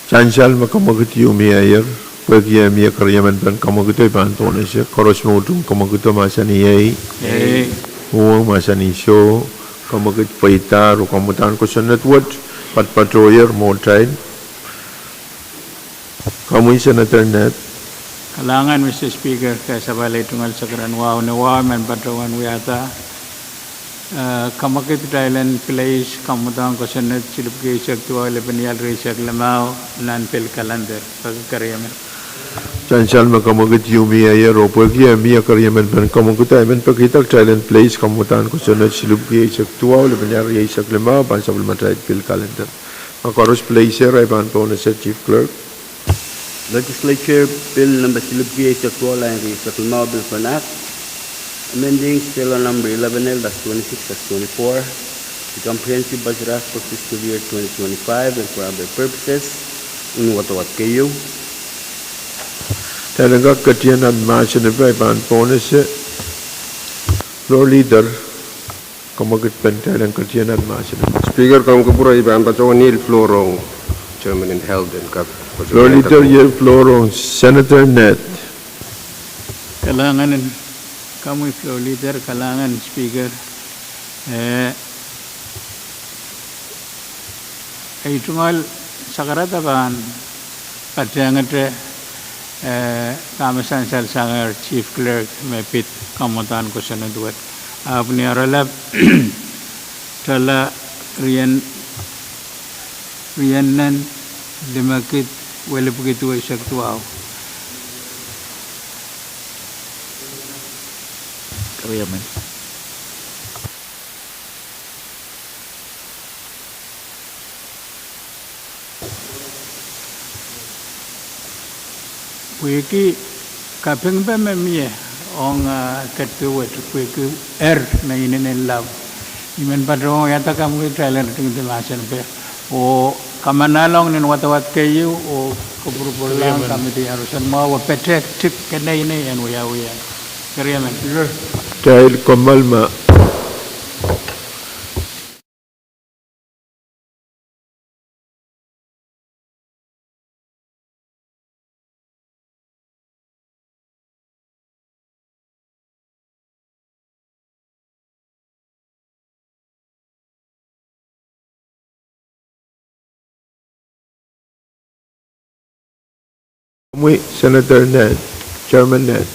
Sansal me kamwekid ieu mieier. Pwehki eh mie keriemen pen kamwekid, I pahn pohnese. Koaros me utung kamwekid mahsanih ei. Ei. Uhwong mahsanih soh. Kamwekid pweidahr oh kamwadahn kosonned wet patpatohier mwohtail. Komwi Senator Ned. Kalahngan, Mister Speaker, ke sapwalih tungoal sakaradahn wahu ni wahu men patohwan wiahda eh, kamwekid kitail en place kamwadahn kosonned silipwki eisek duwau, lepin ial rieisek limau, nan pil kalender. Peki keriemen. Sansal me kamwekid ieu mie, oh pwehki eh mie keriemen pen kamwekid, I men pekihda kitail en place kamwadahn kosonned silipwki eisek duwau, lepin ial rieisek limau, pahn sapwellimatail pil kalender. Ma koaros place er, I pahn pohnese, Chief Clerk. Legislature Bill number silipwki eisek duwau, lain rieisek limau, Bill for an Act amending Schedule number eleven L dash twenty-six dash twenty-four, the Comprehensive Budget Act for fiscal year twenty twenty-five and for other purposes, en wadawad keieu. Kitail en kak ketien nan mahsen epe, I pahn pohnese. Floor Leader, kamwekid pen kitail en ketien nan mahsen epe. Speaker, komw kupwure, I pahn patohwan iang floor ong chairman en health en kak. Floor Leader, iang floor ong Senator Ned. Kalahngan en komwi Floor Leader, kalahngan Speaker. Eh, ei tungoal sakaradahn pahn patehngete eh, dahme sansal sang Chief Clerk me pid kamwadahn kosonned wet. Ahpw ni oaralap, tala, rien, rienen, limekid, welipwiki duweisek duwau. Keriemen. Pwehki kapingpe me mie ong, ah, ketiket wet, pwehki er me inenen lap, I men patohwan wiahda kamwekid kitail en tingdi mahsen epe. Oh kamanahlong nin wadawad keieu oh kupwurupwurlahng committee en roson mwahu oh petehk tik keneinei en wiawi. Keriemen. Kitail kommoal ma Komwi Senator Ned, Chairman Ned.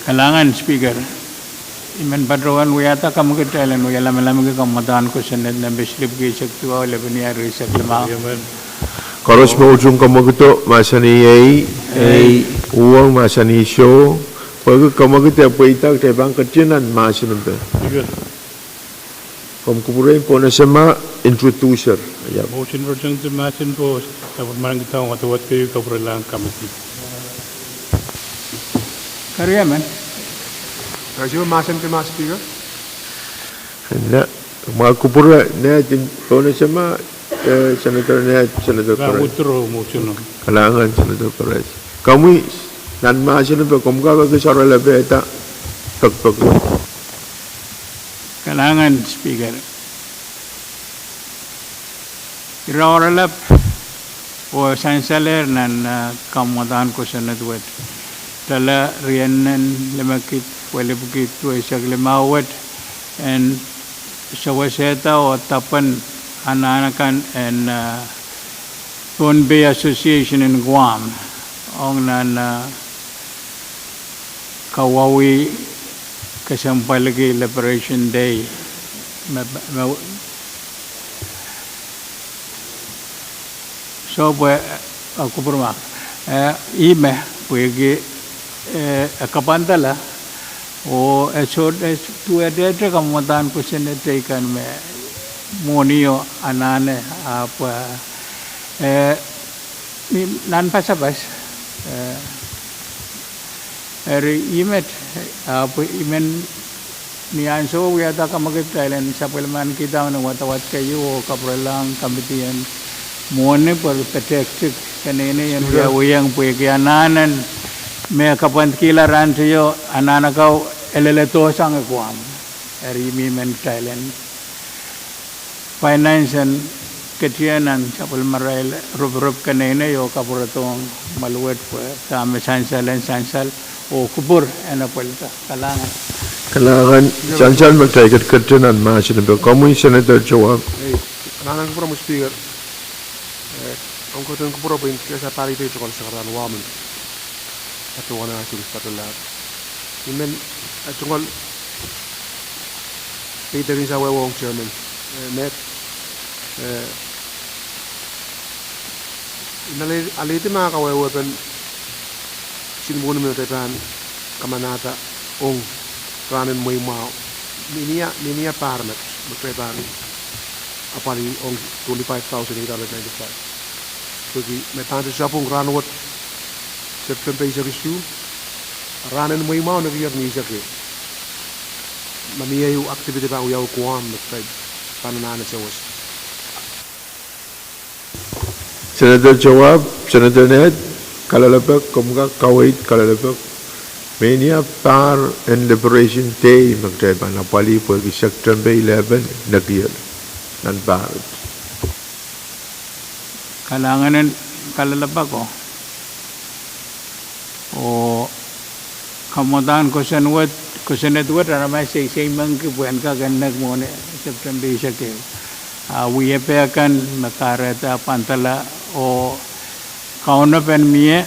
Kalahngan Speaker. I men patohwan wiahda kamwekid kitail en wia lamalamki kamwadahn kosonned nempe silipwki eisek duwau, lepin ial rieisek limau. Koaros me utung kamwekido mahsanih ei. Ei. Uhwong mahsanih soh. Pwehki kamwekid eh pweida, kitail pahn ketien nan mahsen epe. Komw kupwure, pohnese ma introducer. Motion roson de mahsen pwos, e pwurmang kitaun wadawad keieu, kapwurelahng committee. Keriemen. Mahsen de ma Speaker. Na, ma kupwure, Ned, pohnese ma, eh, Senator Ned, Senator Perez. Kalahngan Senator Perez. Komwi, nan mahsen epe, komw kak ekis oaralapehda pekpek. Kalahngan Speaker. Ira oaralap oh sansalehr nan, ah, kamwadahn kosonned wet. Tala, rienen, limekid, welipwiki duweisek limau wet, en sewesehda oh dapwen anahn akan en, ah, Pohnpei Association in Guam, ong nan, ah, kawauwih kesempwaliki Liberation Day. Me, me, soh pwe, eh, kupwurmahk. Eh, ihme, pwehki, eh, e kapwandala, oh e soh, e duwehte kamwadahn kosonned teikan me mwohnio anahne, ahpw, eh, ni nan pasapas, eh, eri ihmet, ahpw I men ni ansou wiahda kamwekid kitail en sapwellimaniki kitaun wadawad keieu oh kapwurelahng committee en mwohni pwe petehk tik keneinei en wiawiong pwehki anahnen me kapwandikihla rahn teio anahn akan e leledo sang Guam. Eri I men kitail en finance and Ketin nan sapwellimarail ruperep keneinei oh kapwuredohng mweluwet pwe dahme sansal en sansal oh kupwur en apwalih. Kalahngan. Kalahngan. Sansal me kitail ketiket nan mahsen en peh. Komwi Senator Towahp. Ei, kalahngan kupwur Speaker. Eh, ong ketin kupwur pwe I en kihsang pali pei tokon sakaradahn wahu men. Patohwan ah suri patohlap. I men, eh, tungoal peidek en sawehwe ong Chairman, eh, Ned, eh, I men ale-, alehdi me kawehwepen silimen me kitail pahn kamanahda ong rahn en mweimwahu. Mie, mie pahr met me kitail pahn apwalih ong twenty-five thousand eight hundred ninety-five. Pwehki me pahn sapwung rahnwet September eisek isuh, rahn en mweimwahu nekier ni eisek ehu. Ma mie ehu activity pahn wiawi Guam me kitail pahn anahne sewese. Senator Towahp, Senator Ned, kalelapak, komw kak kaweid kalelapak. Mie pahr en Liberation Day me kitail pahn apwalih pwehki September eleven nekier nan pahr. Kalahngan en kalelapak o. Oh kamwadahn kosonned wet, kosonned wet aramas seisei mengki pwe en kak nek mwohni September eisek ehu. Ah, wiepe kan me kahrehda pwandala oh kaunopen mie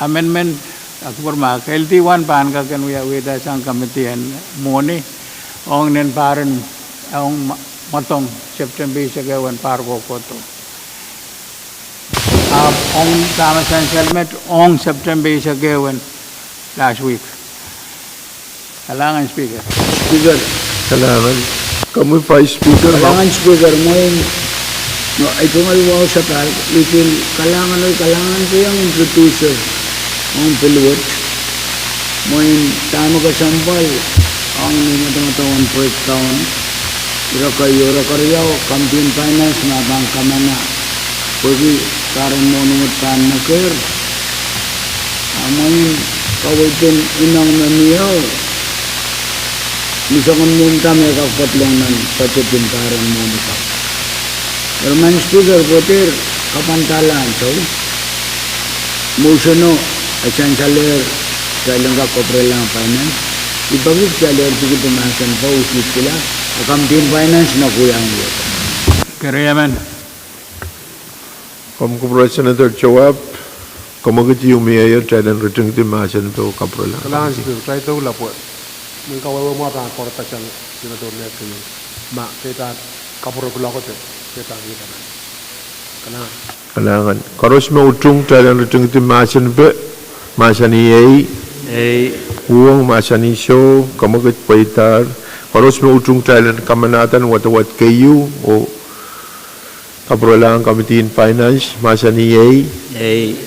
amendment, ah, kupwur me L D one pahn kak en wiawi da sang committee en mwohni ong nen pahr en, ong mwadong September eisek ehu en pahr kohkohdo. Ahpw ong dahme sansal met ong September eisek ehu en last week. Kalahngan Speaker. Speaker. Kalahngan. Komwi Vice Speaker. Kalahngan Speaker, mwein, no, I tungoal wahu sapahl, I pil kalahngan, kalahngan kohieng introducer ong pil wet. Mwein dahme kesempwal ong ni madamadau en breakdown. Ire keieu, ire keriau, Committee en Finance me pahn kamana pwehki pahr en mwohni wet pahn nekehr. Ah, mwein kaweid en ineng me mie, ni soangen mwo me kak pedolong nan budget en pahr en mwohni ka. Eri Madam Speaker, pwe dehr kapwandala ansou, motion o, e sansalehr kitail en kak kapwurelahng Finance. I peki kitail dehr pwekihdi mahsen post, I pil kihla, a Committee en Finance me kohieng ie. Keriamen. Komw kupwure Senator Towahp, komw kak iang mie, kitail en ritingdi mahsen pwe kapwurelahng. Kalahngan Speaker, kitail doula pwe mwein kawehwe mwahu pahn pwarada sang Senator Ned kei, ma kitail kapwure kuloak de, kitail pahn ie. Kalahngan. Kalahngan. Koaros me utung kitail en ritingdi mahsen pwe, mahsanih ei. Ei. Uhwong mahsanih soh, komw kak pweidahr. Koaros me utung kitail en kamanahda wadawad keieu oh kapwurelahng Committee en Finance, mahsanih ei. Ei.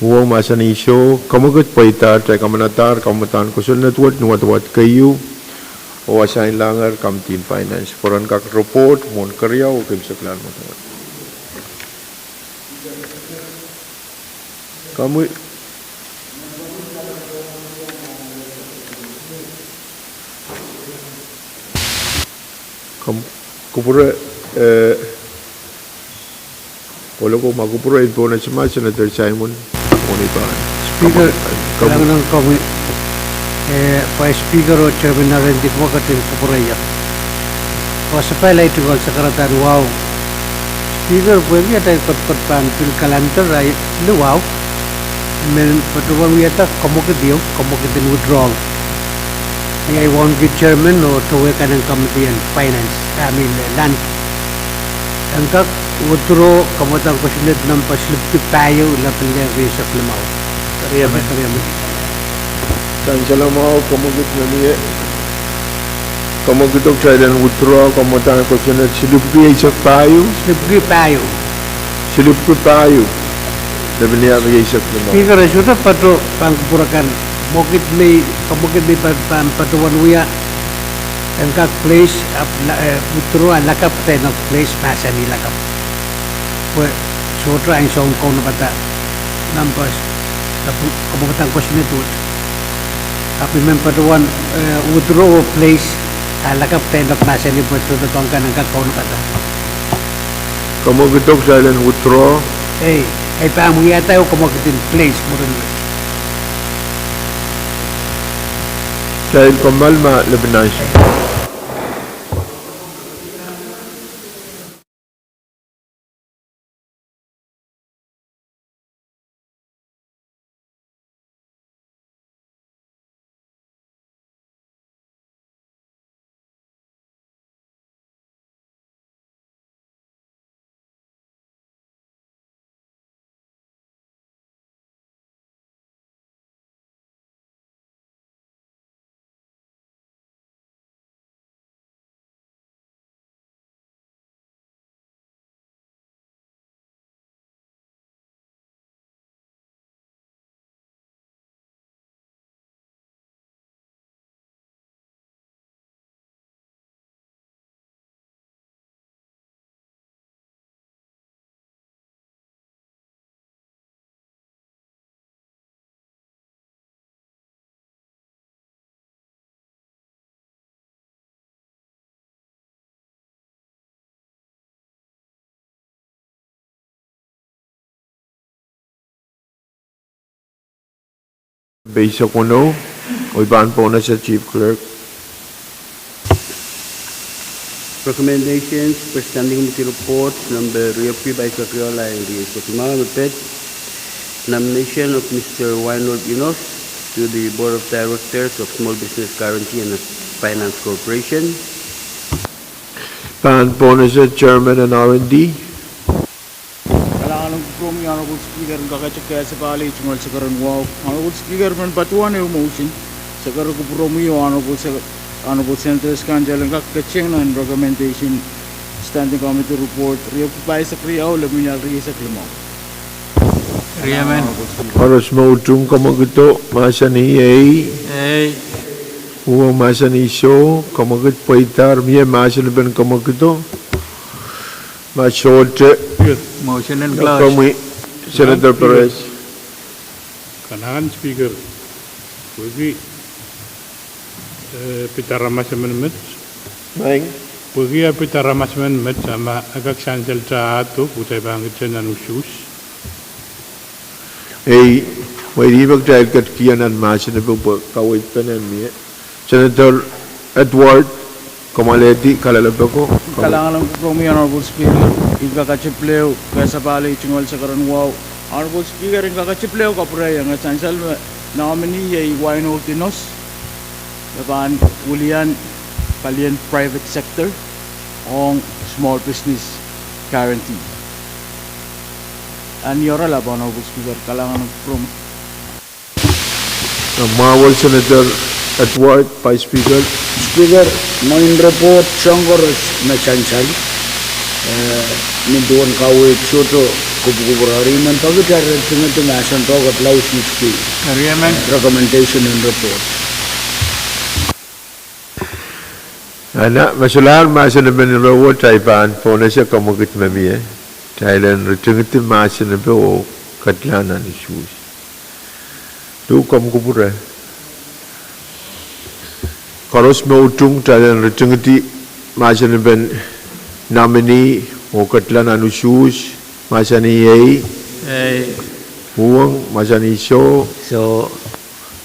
Uhwong mahsanih soh, komw kak pweidahr, kitail kamanadahr kamwadahn kosonned wet ni wadawad keieu oh asainlahngehr Committee en Finance pwe ren kak report mwohn keriau oh keimwseklahn wadawad. Komwi Komw kupwure, eh, koloko ma kupwure en pwonese ma Senator Simon, mwohni pahn. Speaker, komwi. Kalahngan ong komwi, eh, Vice Speaker oh Chairman Narendikwa, ketin kupwure ie. Wasa pahla I tungoal sakaradahn wahu. Speaker, pwehki atail kotkot pahn pil calendar, ahi liwahu. I men patohwan wiahda komwekid ieu, komwekid en withdrawal. Ni ahi wauneki Chairman oh towe kan en Committee en Finance, I mean, eh, Land. En kak withdraw kamwadang kosonned number silipwki pahieu, lapalap eisek limau. Keriamen. Keriamen. Sansal mwahu, komwekid me mie. Komwekid oh kitail en withdraw kamwadang kosonned silipwki eisek pahieu. Silipwki pahieu. Silipwki pahieu. Lepin eisek limau. Speaker, e sohte patoh pahn kupwure kan, mwekid me, komwekid me pahn, pahn patohwan wia, en kak place, ahpw la-, eh, withdraw a lakapw, kitail en kak place mahsanih lakapw. Pwe sohte ansou kaunopada numbers, ahpw kamwadang kosonned wet. Ahpw I men patohwan, eh, withdraw oh place, a lakapw, kitail en kak mahsanih pwe sohte doadoahk kan en kak kaunopada. Komwekid, kitail en withdraw. Ei, ei pahn wiahda ehu komwekid in place mwurin wet. Kitail kommoal ma lepin ansou. Page sokwenou, oh I pahn pohnese Chief Clerk. Recommendations, Standing Committee Report, number riepwiki pahisek riau, lain rieisek limau, me pid nomination of Mister Winold Enos to the Board of Directors of Small Business Guarantee and Finance Corporation. Pahn pohnese Chairman en R and D. Kalahngan en kupwuromwi Honorable Speaker, en kakete kehsapwal tungoal sakaradahn wahu. Honorable Speaker, men patohwan ehu motion, sakara kupwuromwi oh Honorable Sec-, Honorable Senators Council en kak ketieng nan recommendation Standing Committee Report riepwiki pahisek riau, lepin rieisek limau. Riemen. Koaros me utung komwekid oh mahsanih ei. Ei. Uhwong mahsanih soh, komwekid pweida. Mie mahsen en komwekid oh. Ma sohte, motion en close. Komwi, Senator Perez. Kalahngan Speaker, pwehki, eh, pid aramas emen met. Maing. Pwehki e pid aramas emen met, a ma e kak sansal ta ahdo, kitail pahn kihong nan usuhs. Ei, wehi me kitail ketikihong nan mahsen epe pwe kaweid pene mie. Senator Edward, komw alehdi kalelapak ko. Kalahngan en kupwuromwi Honorable Speaker, I kakete pil ehu kehsapwal tungoal sakaradahn wahu. Honorable Speaker, I kakete pil ehu kapwurehiong sansal me nominee iei Winold Enos, me pahn wilian palien private sector ong small business guarantee. Ahn iorala Honorable Speaker, kalahngan en kupwuromwi. Mwahuwel Senator Edward, Vice Speaker. Speaker, mwein report soang koaros me sansal, eh, nin duwen kaweid sohte kupwukupwur, eri I men peki kitail ritingedi mahsen roko, lausiski. Recommendation en report. Ana, me solahr mahsen emen ire wet, I pahn pohnese komwekid me mie. Kitail en ritingedi mahsen epe oh ketilahng nan usuhs. Duke, komw kupwure. Koaros me utung, kitail en ritingedi mahsen epen nominee oh ketilahng nan usuhs, mahsanih ei. Ei. Uhwong, mahsanih soh. Soh.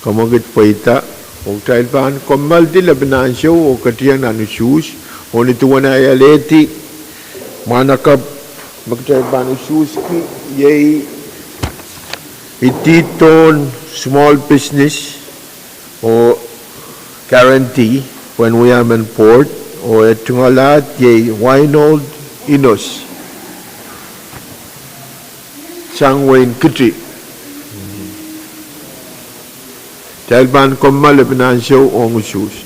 Komwekid pweida. Oh kitail pahn kommoaldi lepin ansou oh ketieng nan usuhs. Oh ni duwen ahi alehdi mwahnakapw me kitail pahn usuhski iei idihdohn small business oh guarantee pwehn wia emen board, oh e tungoal ahd iei Winold Enos sang wehin Kiti. Kitail pahn kommoal lepin ansou ong usuhs.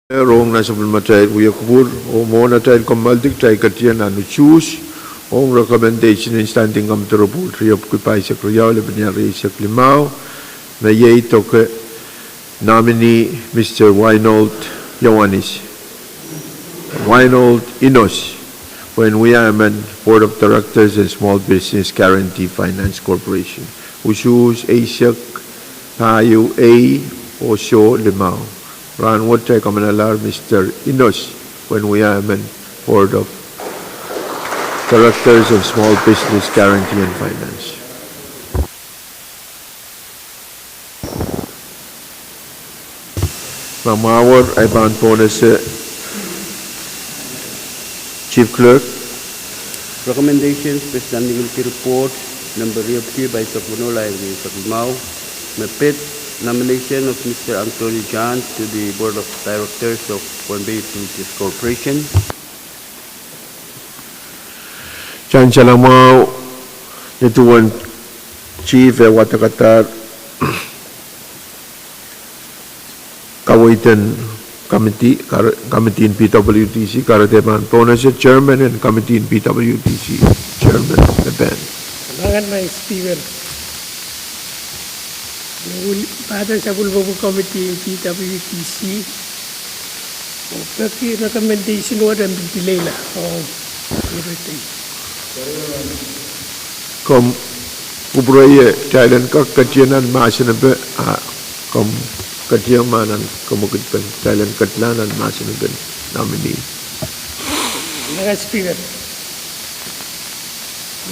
Rong nan sapwellimatail wia kupwur, oh mwohn atail kommoaldi kitail ketin nan usuhs, ong recommendation en Standing Committee Report riepwiki pahisek riau, lepin rieisek limau, me iei doke nominee Mister Wainold Ioanis, Wainold Inos, pwehn wia emen Board of Directors en Small Business Guarantee Finance Corporation. Usuhs eisek, pahieu ei, oh soh limau. Rahnwet kitail kamanalahr Mister Inos pwehn wia emen Board of Directors en Small Business Guarantee and Finance. Ma mwahuer, ahi pahn pohnese, Chief Clerk. Recommendations, Standing Committee Report, nempe riepwiki pahisek weneu, rieisek limau, me pid nomination of Mister Anthony John to the Board of Directors of Pohnpei Utilities Corporation. Sansal mwahu, ni duwen Chief eh wadekadahr kaweid en committee, kar-, committee en P W D C, kahrehda e pahn pohnese Chairman en committee en P W D C, Chairman Lepen. Kalahngan, Madam Speaker. Ni wia pahda sapwellimomwi committee en P W D C, oh peki recommendation wet en pil dileila ong iretikitik. Komw kupwureie, kitail en kak ketin nan mahsen epe, a komw ketin ma nan komwekid pen, kitail en ketlahng nan mahsen epen nominee. Madam Speaker,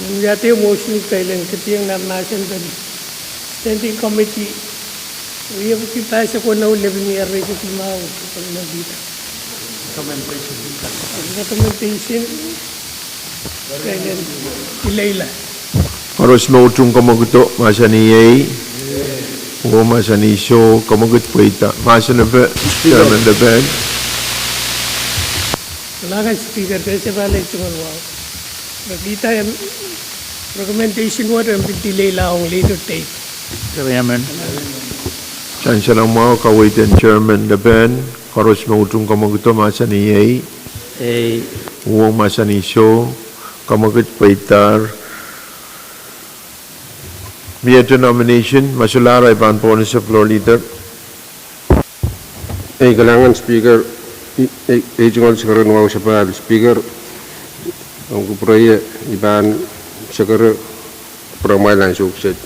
I men wiahda motion kitail en ketin nan mahsen pen Standing Committee riepwiki pahisek weneu, lepin rieisek limau, recommendation. Recommendation. Kitail en dileila. Koaros me utung komwekid, mahsanih ei. Oh mahsanih soh, komwekid pweida. Mahsen epe, Chairman Lepen. Kalahngan Speaker, ke sapahl ei tungoal wahu. Peki dah, recommendation wet en pil dileila ong later date. Chairman. Sansal mwahu, kaweid en Chairman Lepen. Koaros me utung komwekid, mahsanih ei. Ei. Oh mahsanih soh, komwekid pweidahr. Miehte nomination, ma solahr, ahi pahn pohnese, Floor Leader. Ei, kalahngan Speaker, ei, ei, ei tungoal sekeren wahu sapahl Speaker, ong kupwureie, I pahn sekere pwuramwail ansou kiset,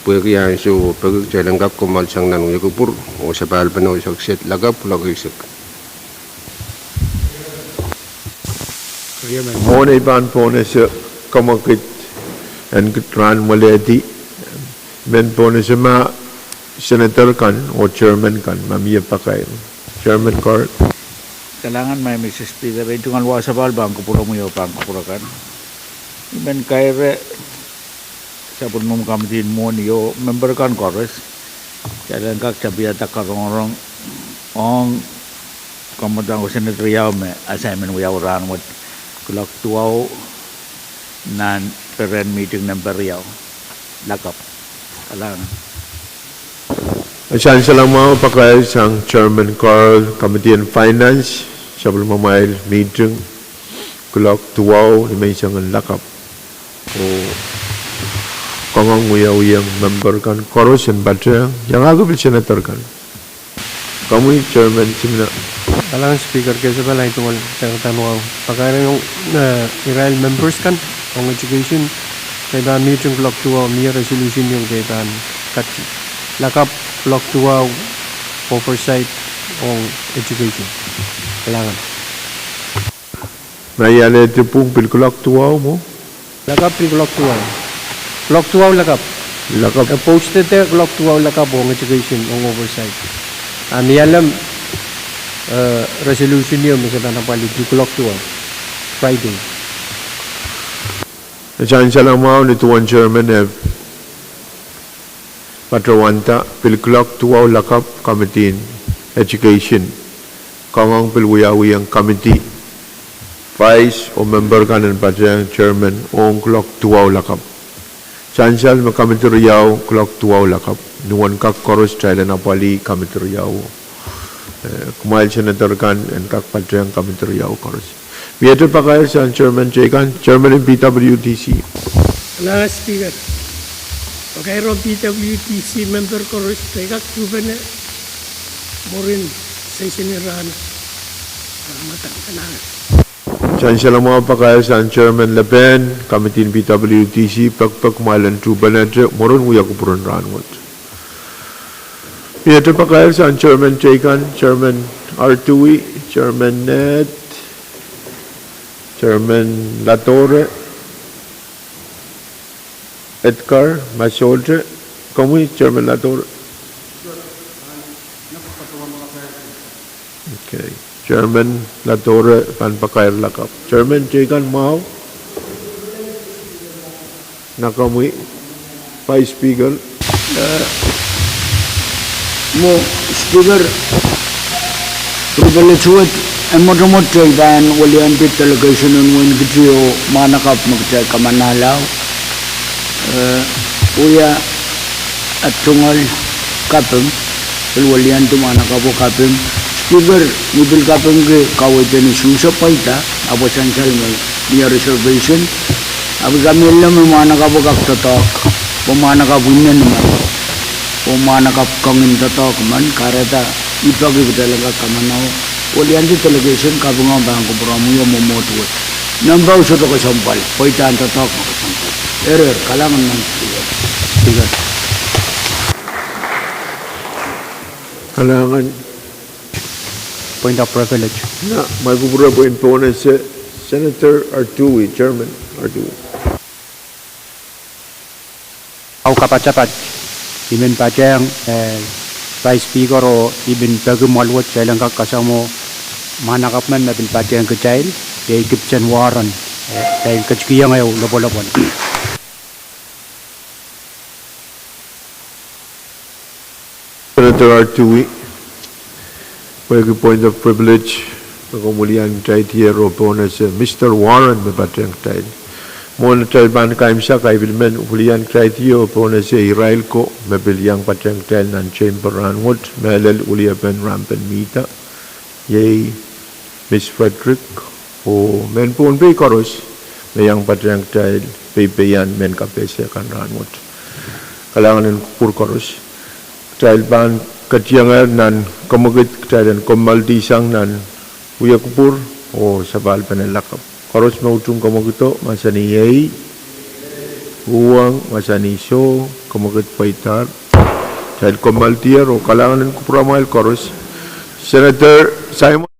pwehki ansou peki kitail en kak kommoal sang nan wia kupwur, oh sapahl pene oh kiset lakapw, kuloak eisek. Mwohn ei pahn pohnese, komwekid en kak rahnwet ledi, I men pohnese ma Senator kan oh Chairman kan ma mie pakair. Chairman Carl. Kalahngan, Madam Speaker, ei tungoal wahu sapahl pahn kupwuromwi oh pahn kupwur akan. I men kaire sapwellimomwi committee en mwohni oh member kan koaros, kitail en kak tapihada karongorong ong kamwadang oh Senator riau me assignment wiawi rahnwet, kuloak duwau, nan peren meeting nempe riau, lakapw. Kalahngan. Sansal mwahu, pakair sang Chairman Carl, Committee on Finance, sapwellimamwail meeting, kuloak duwau, ni menseng en lakapw. Oh kangoang wiawihong member kan koaros en patehng, iangahki pil Senator kan. Komwi Chairman Simina. Kalahngan Speaker, ke sapahl ei tungoal sekeren wahu. Pakairong, eh, irail members kan ong education, kitail pahn meeting kuloak duwau, mie resolution ieu kitail pahn kat lakapw kuloak duwau, oversight ong education. Kalahngan. Ma I alehdi pwung, pil kuloak duwau mwo? Lakapw pil kuloak duwau. Kuloak duwau lakapw. Lakapw. E posted kuloak duwau lakapw ong education, ong oversight. A mialem, eh, resolution ieu me se pahn apwalih pil kuloak duwau, Friday. Sansal mwahu, ni duwen Chairman e patohwanda pil kuloak duwau lakapw Committee en Education. Kangoang pil wiawihong committee, vice oh member kan en patehng Chairman ong kuloak duwau lakapw. Sansal me committee riau kuloak duwau lakapw. Ni uwen kak koaros kitail en apwalih committee riau. Kumwail senator kan en kak patehng komiti riau koaros. Miehte pakair sang chairman teikan, chairman en P W T C. Kalahngan Speaker. Pakair P W T C member koaros, pwe I kak tuhpene mwurin session en rahn. Kalahngan. Sang salemwa pakair sang chairman Lepen, komiti en P W T C, pekpek kumwail en tuhpenehte mwurin wia kupwuren rahnwet. Miehte pakair sang chairman teikan, chairman Artui, chairman Ned, chairman Ladore, Edgar Masolte, komwi chairman Ladore. Okay. Chairman Ladore pahn pakair lakapw. Chairman teikan mwahu. Nakomwi, Vice Speaker. Mwo Speaker, privilege wet en mwotomwot kitail pahn weliandi delegation en wein kiti oh mwahnakapw me kitail kamanahla. Wia atungoal kaping, pil weliandi mwahnakapwo kaping. Speaker, ni pil kapingki kaweid en usuhso pweida, ahpw sansal me mie reservation. Ahpw I kamehlele me mwahnakapwo kak doadoahk, pwe mwahnakapw inenen men, oh mwahnakapw kengin doadoahk men, kahrehda I peki kitail en kak kamanaua. Weliandi delegation kaping ong pahn kupwuramwei oh mwomwohd wet. Nempe sohte kesempwal, pweidahn doadoahk me kesempwal. Eri, kalahngan nan Speaker. Kalahngan. Point of privilege. Nan mwail kupwure pwe en pohnese, Senator Artui, Chairman Artui. Au kapatapat, I men patehng, eh, Vice Speaker oh I men peki mwoal wet kitail en kak kasamwo mwahnakapw men me pil patehng kitail, iei Kipsen Warren, eh, kitail ketikihong ehu lopwolopwon. Senator Artui, pwehki point of privilege, me komw welian kitail tier oh pohnese Mister Warren me patehng kitail. Mwohn atail pahn kaimwisekala, I pil men welian kitail tier oh pohnese irail ko me pil iang patehng kitail nan chamber rahnwet, mehlel weliepen Rampen Mihda, iei Miss Frederick, oh mehn Pohnpei koaros me iang patehng kitail peian mehn kapehse kan rahnwet. Kalahngan en kupwur koaros. Kitail pahn ketiengehr nan kemwekid kitail en kommoaldi sang nan wia kupwur oh sapahl pene lakapw. Koaros me utung kemwekido, mahsanih ei, uhwong, mahsanih soh, kemwekid pweidahr. Kitail kommoaldier oh kalahngan en kupwuramwail koaros. Senator Simon.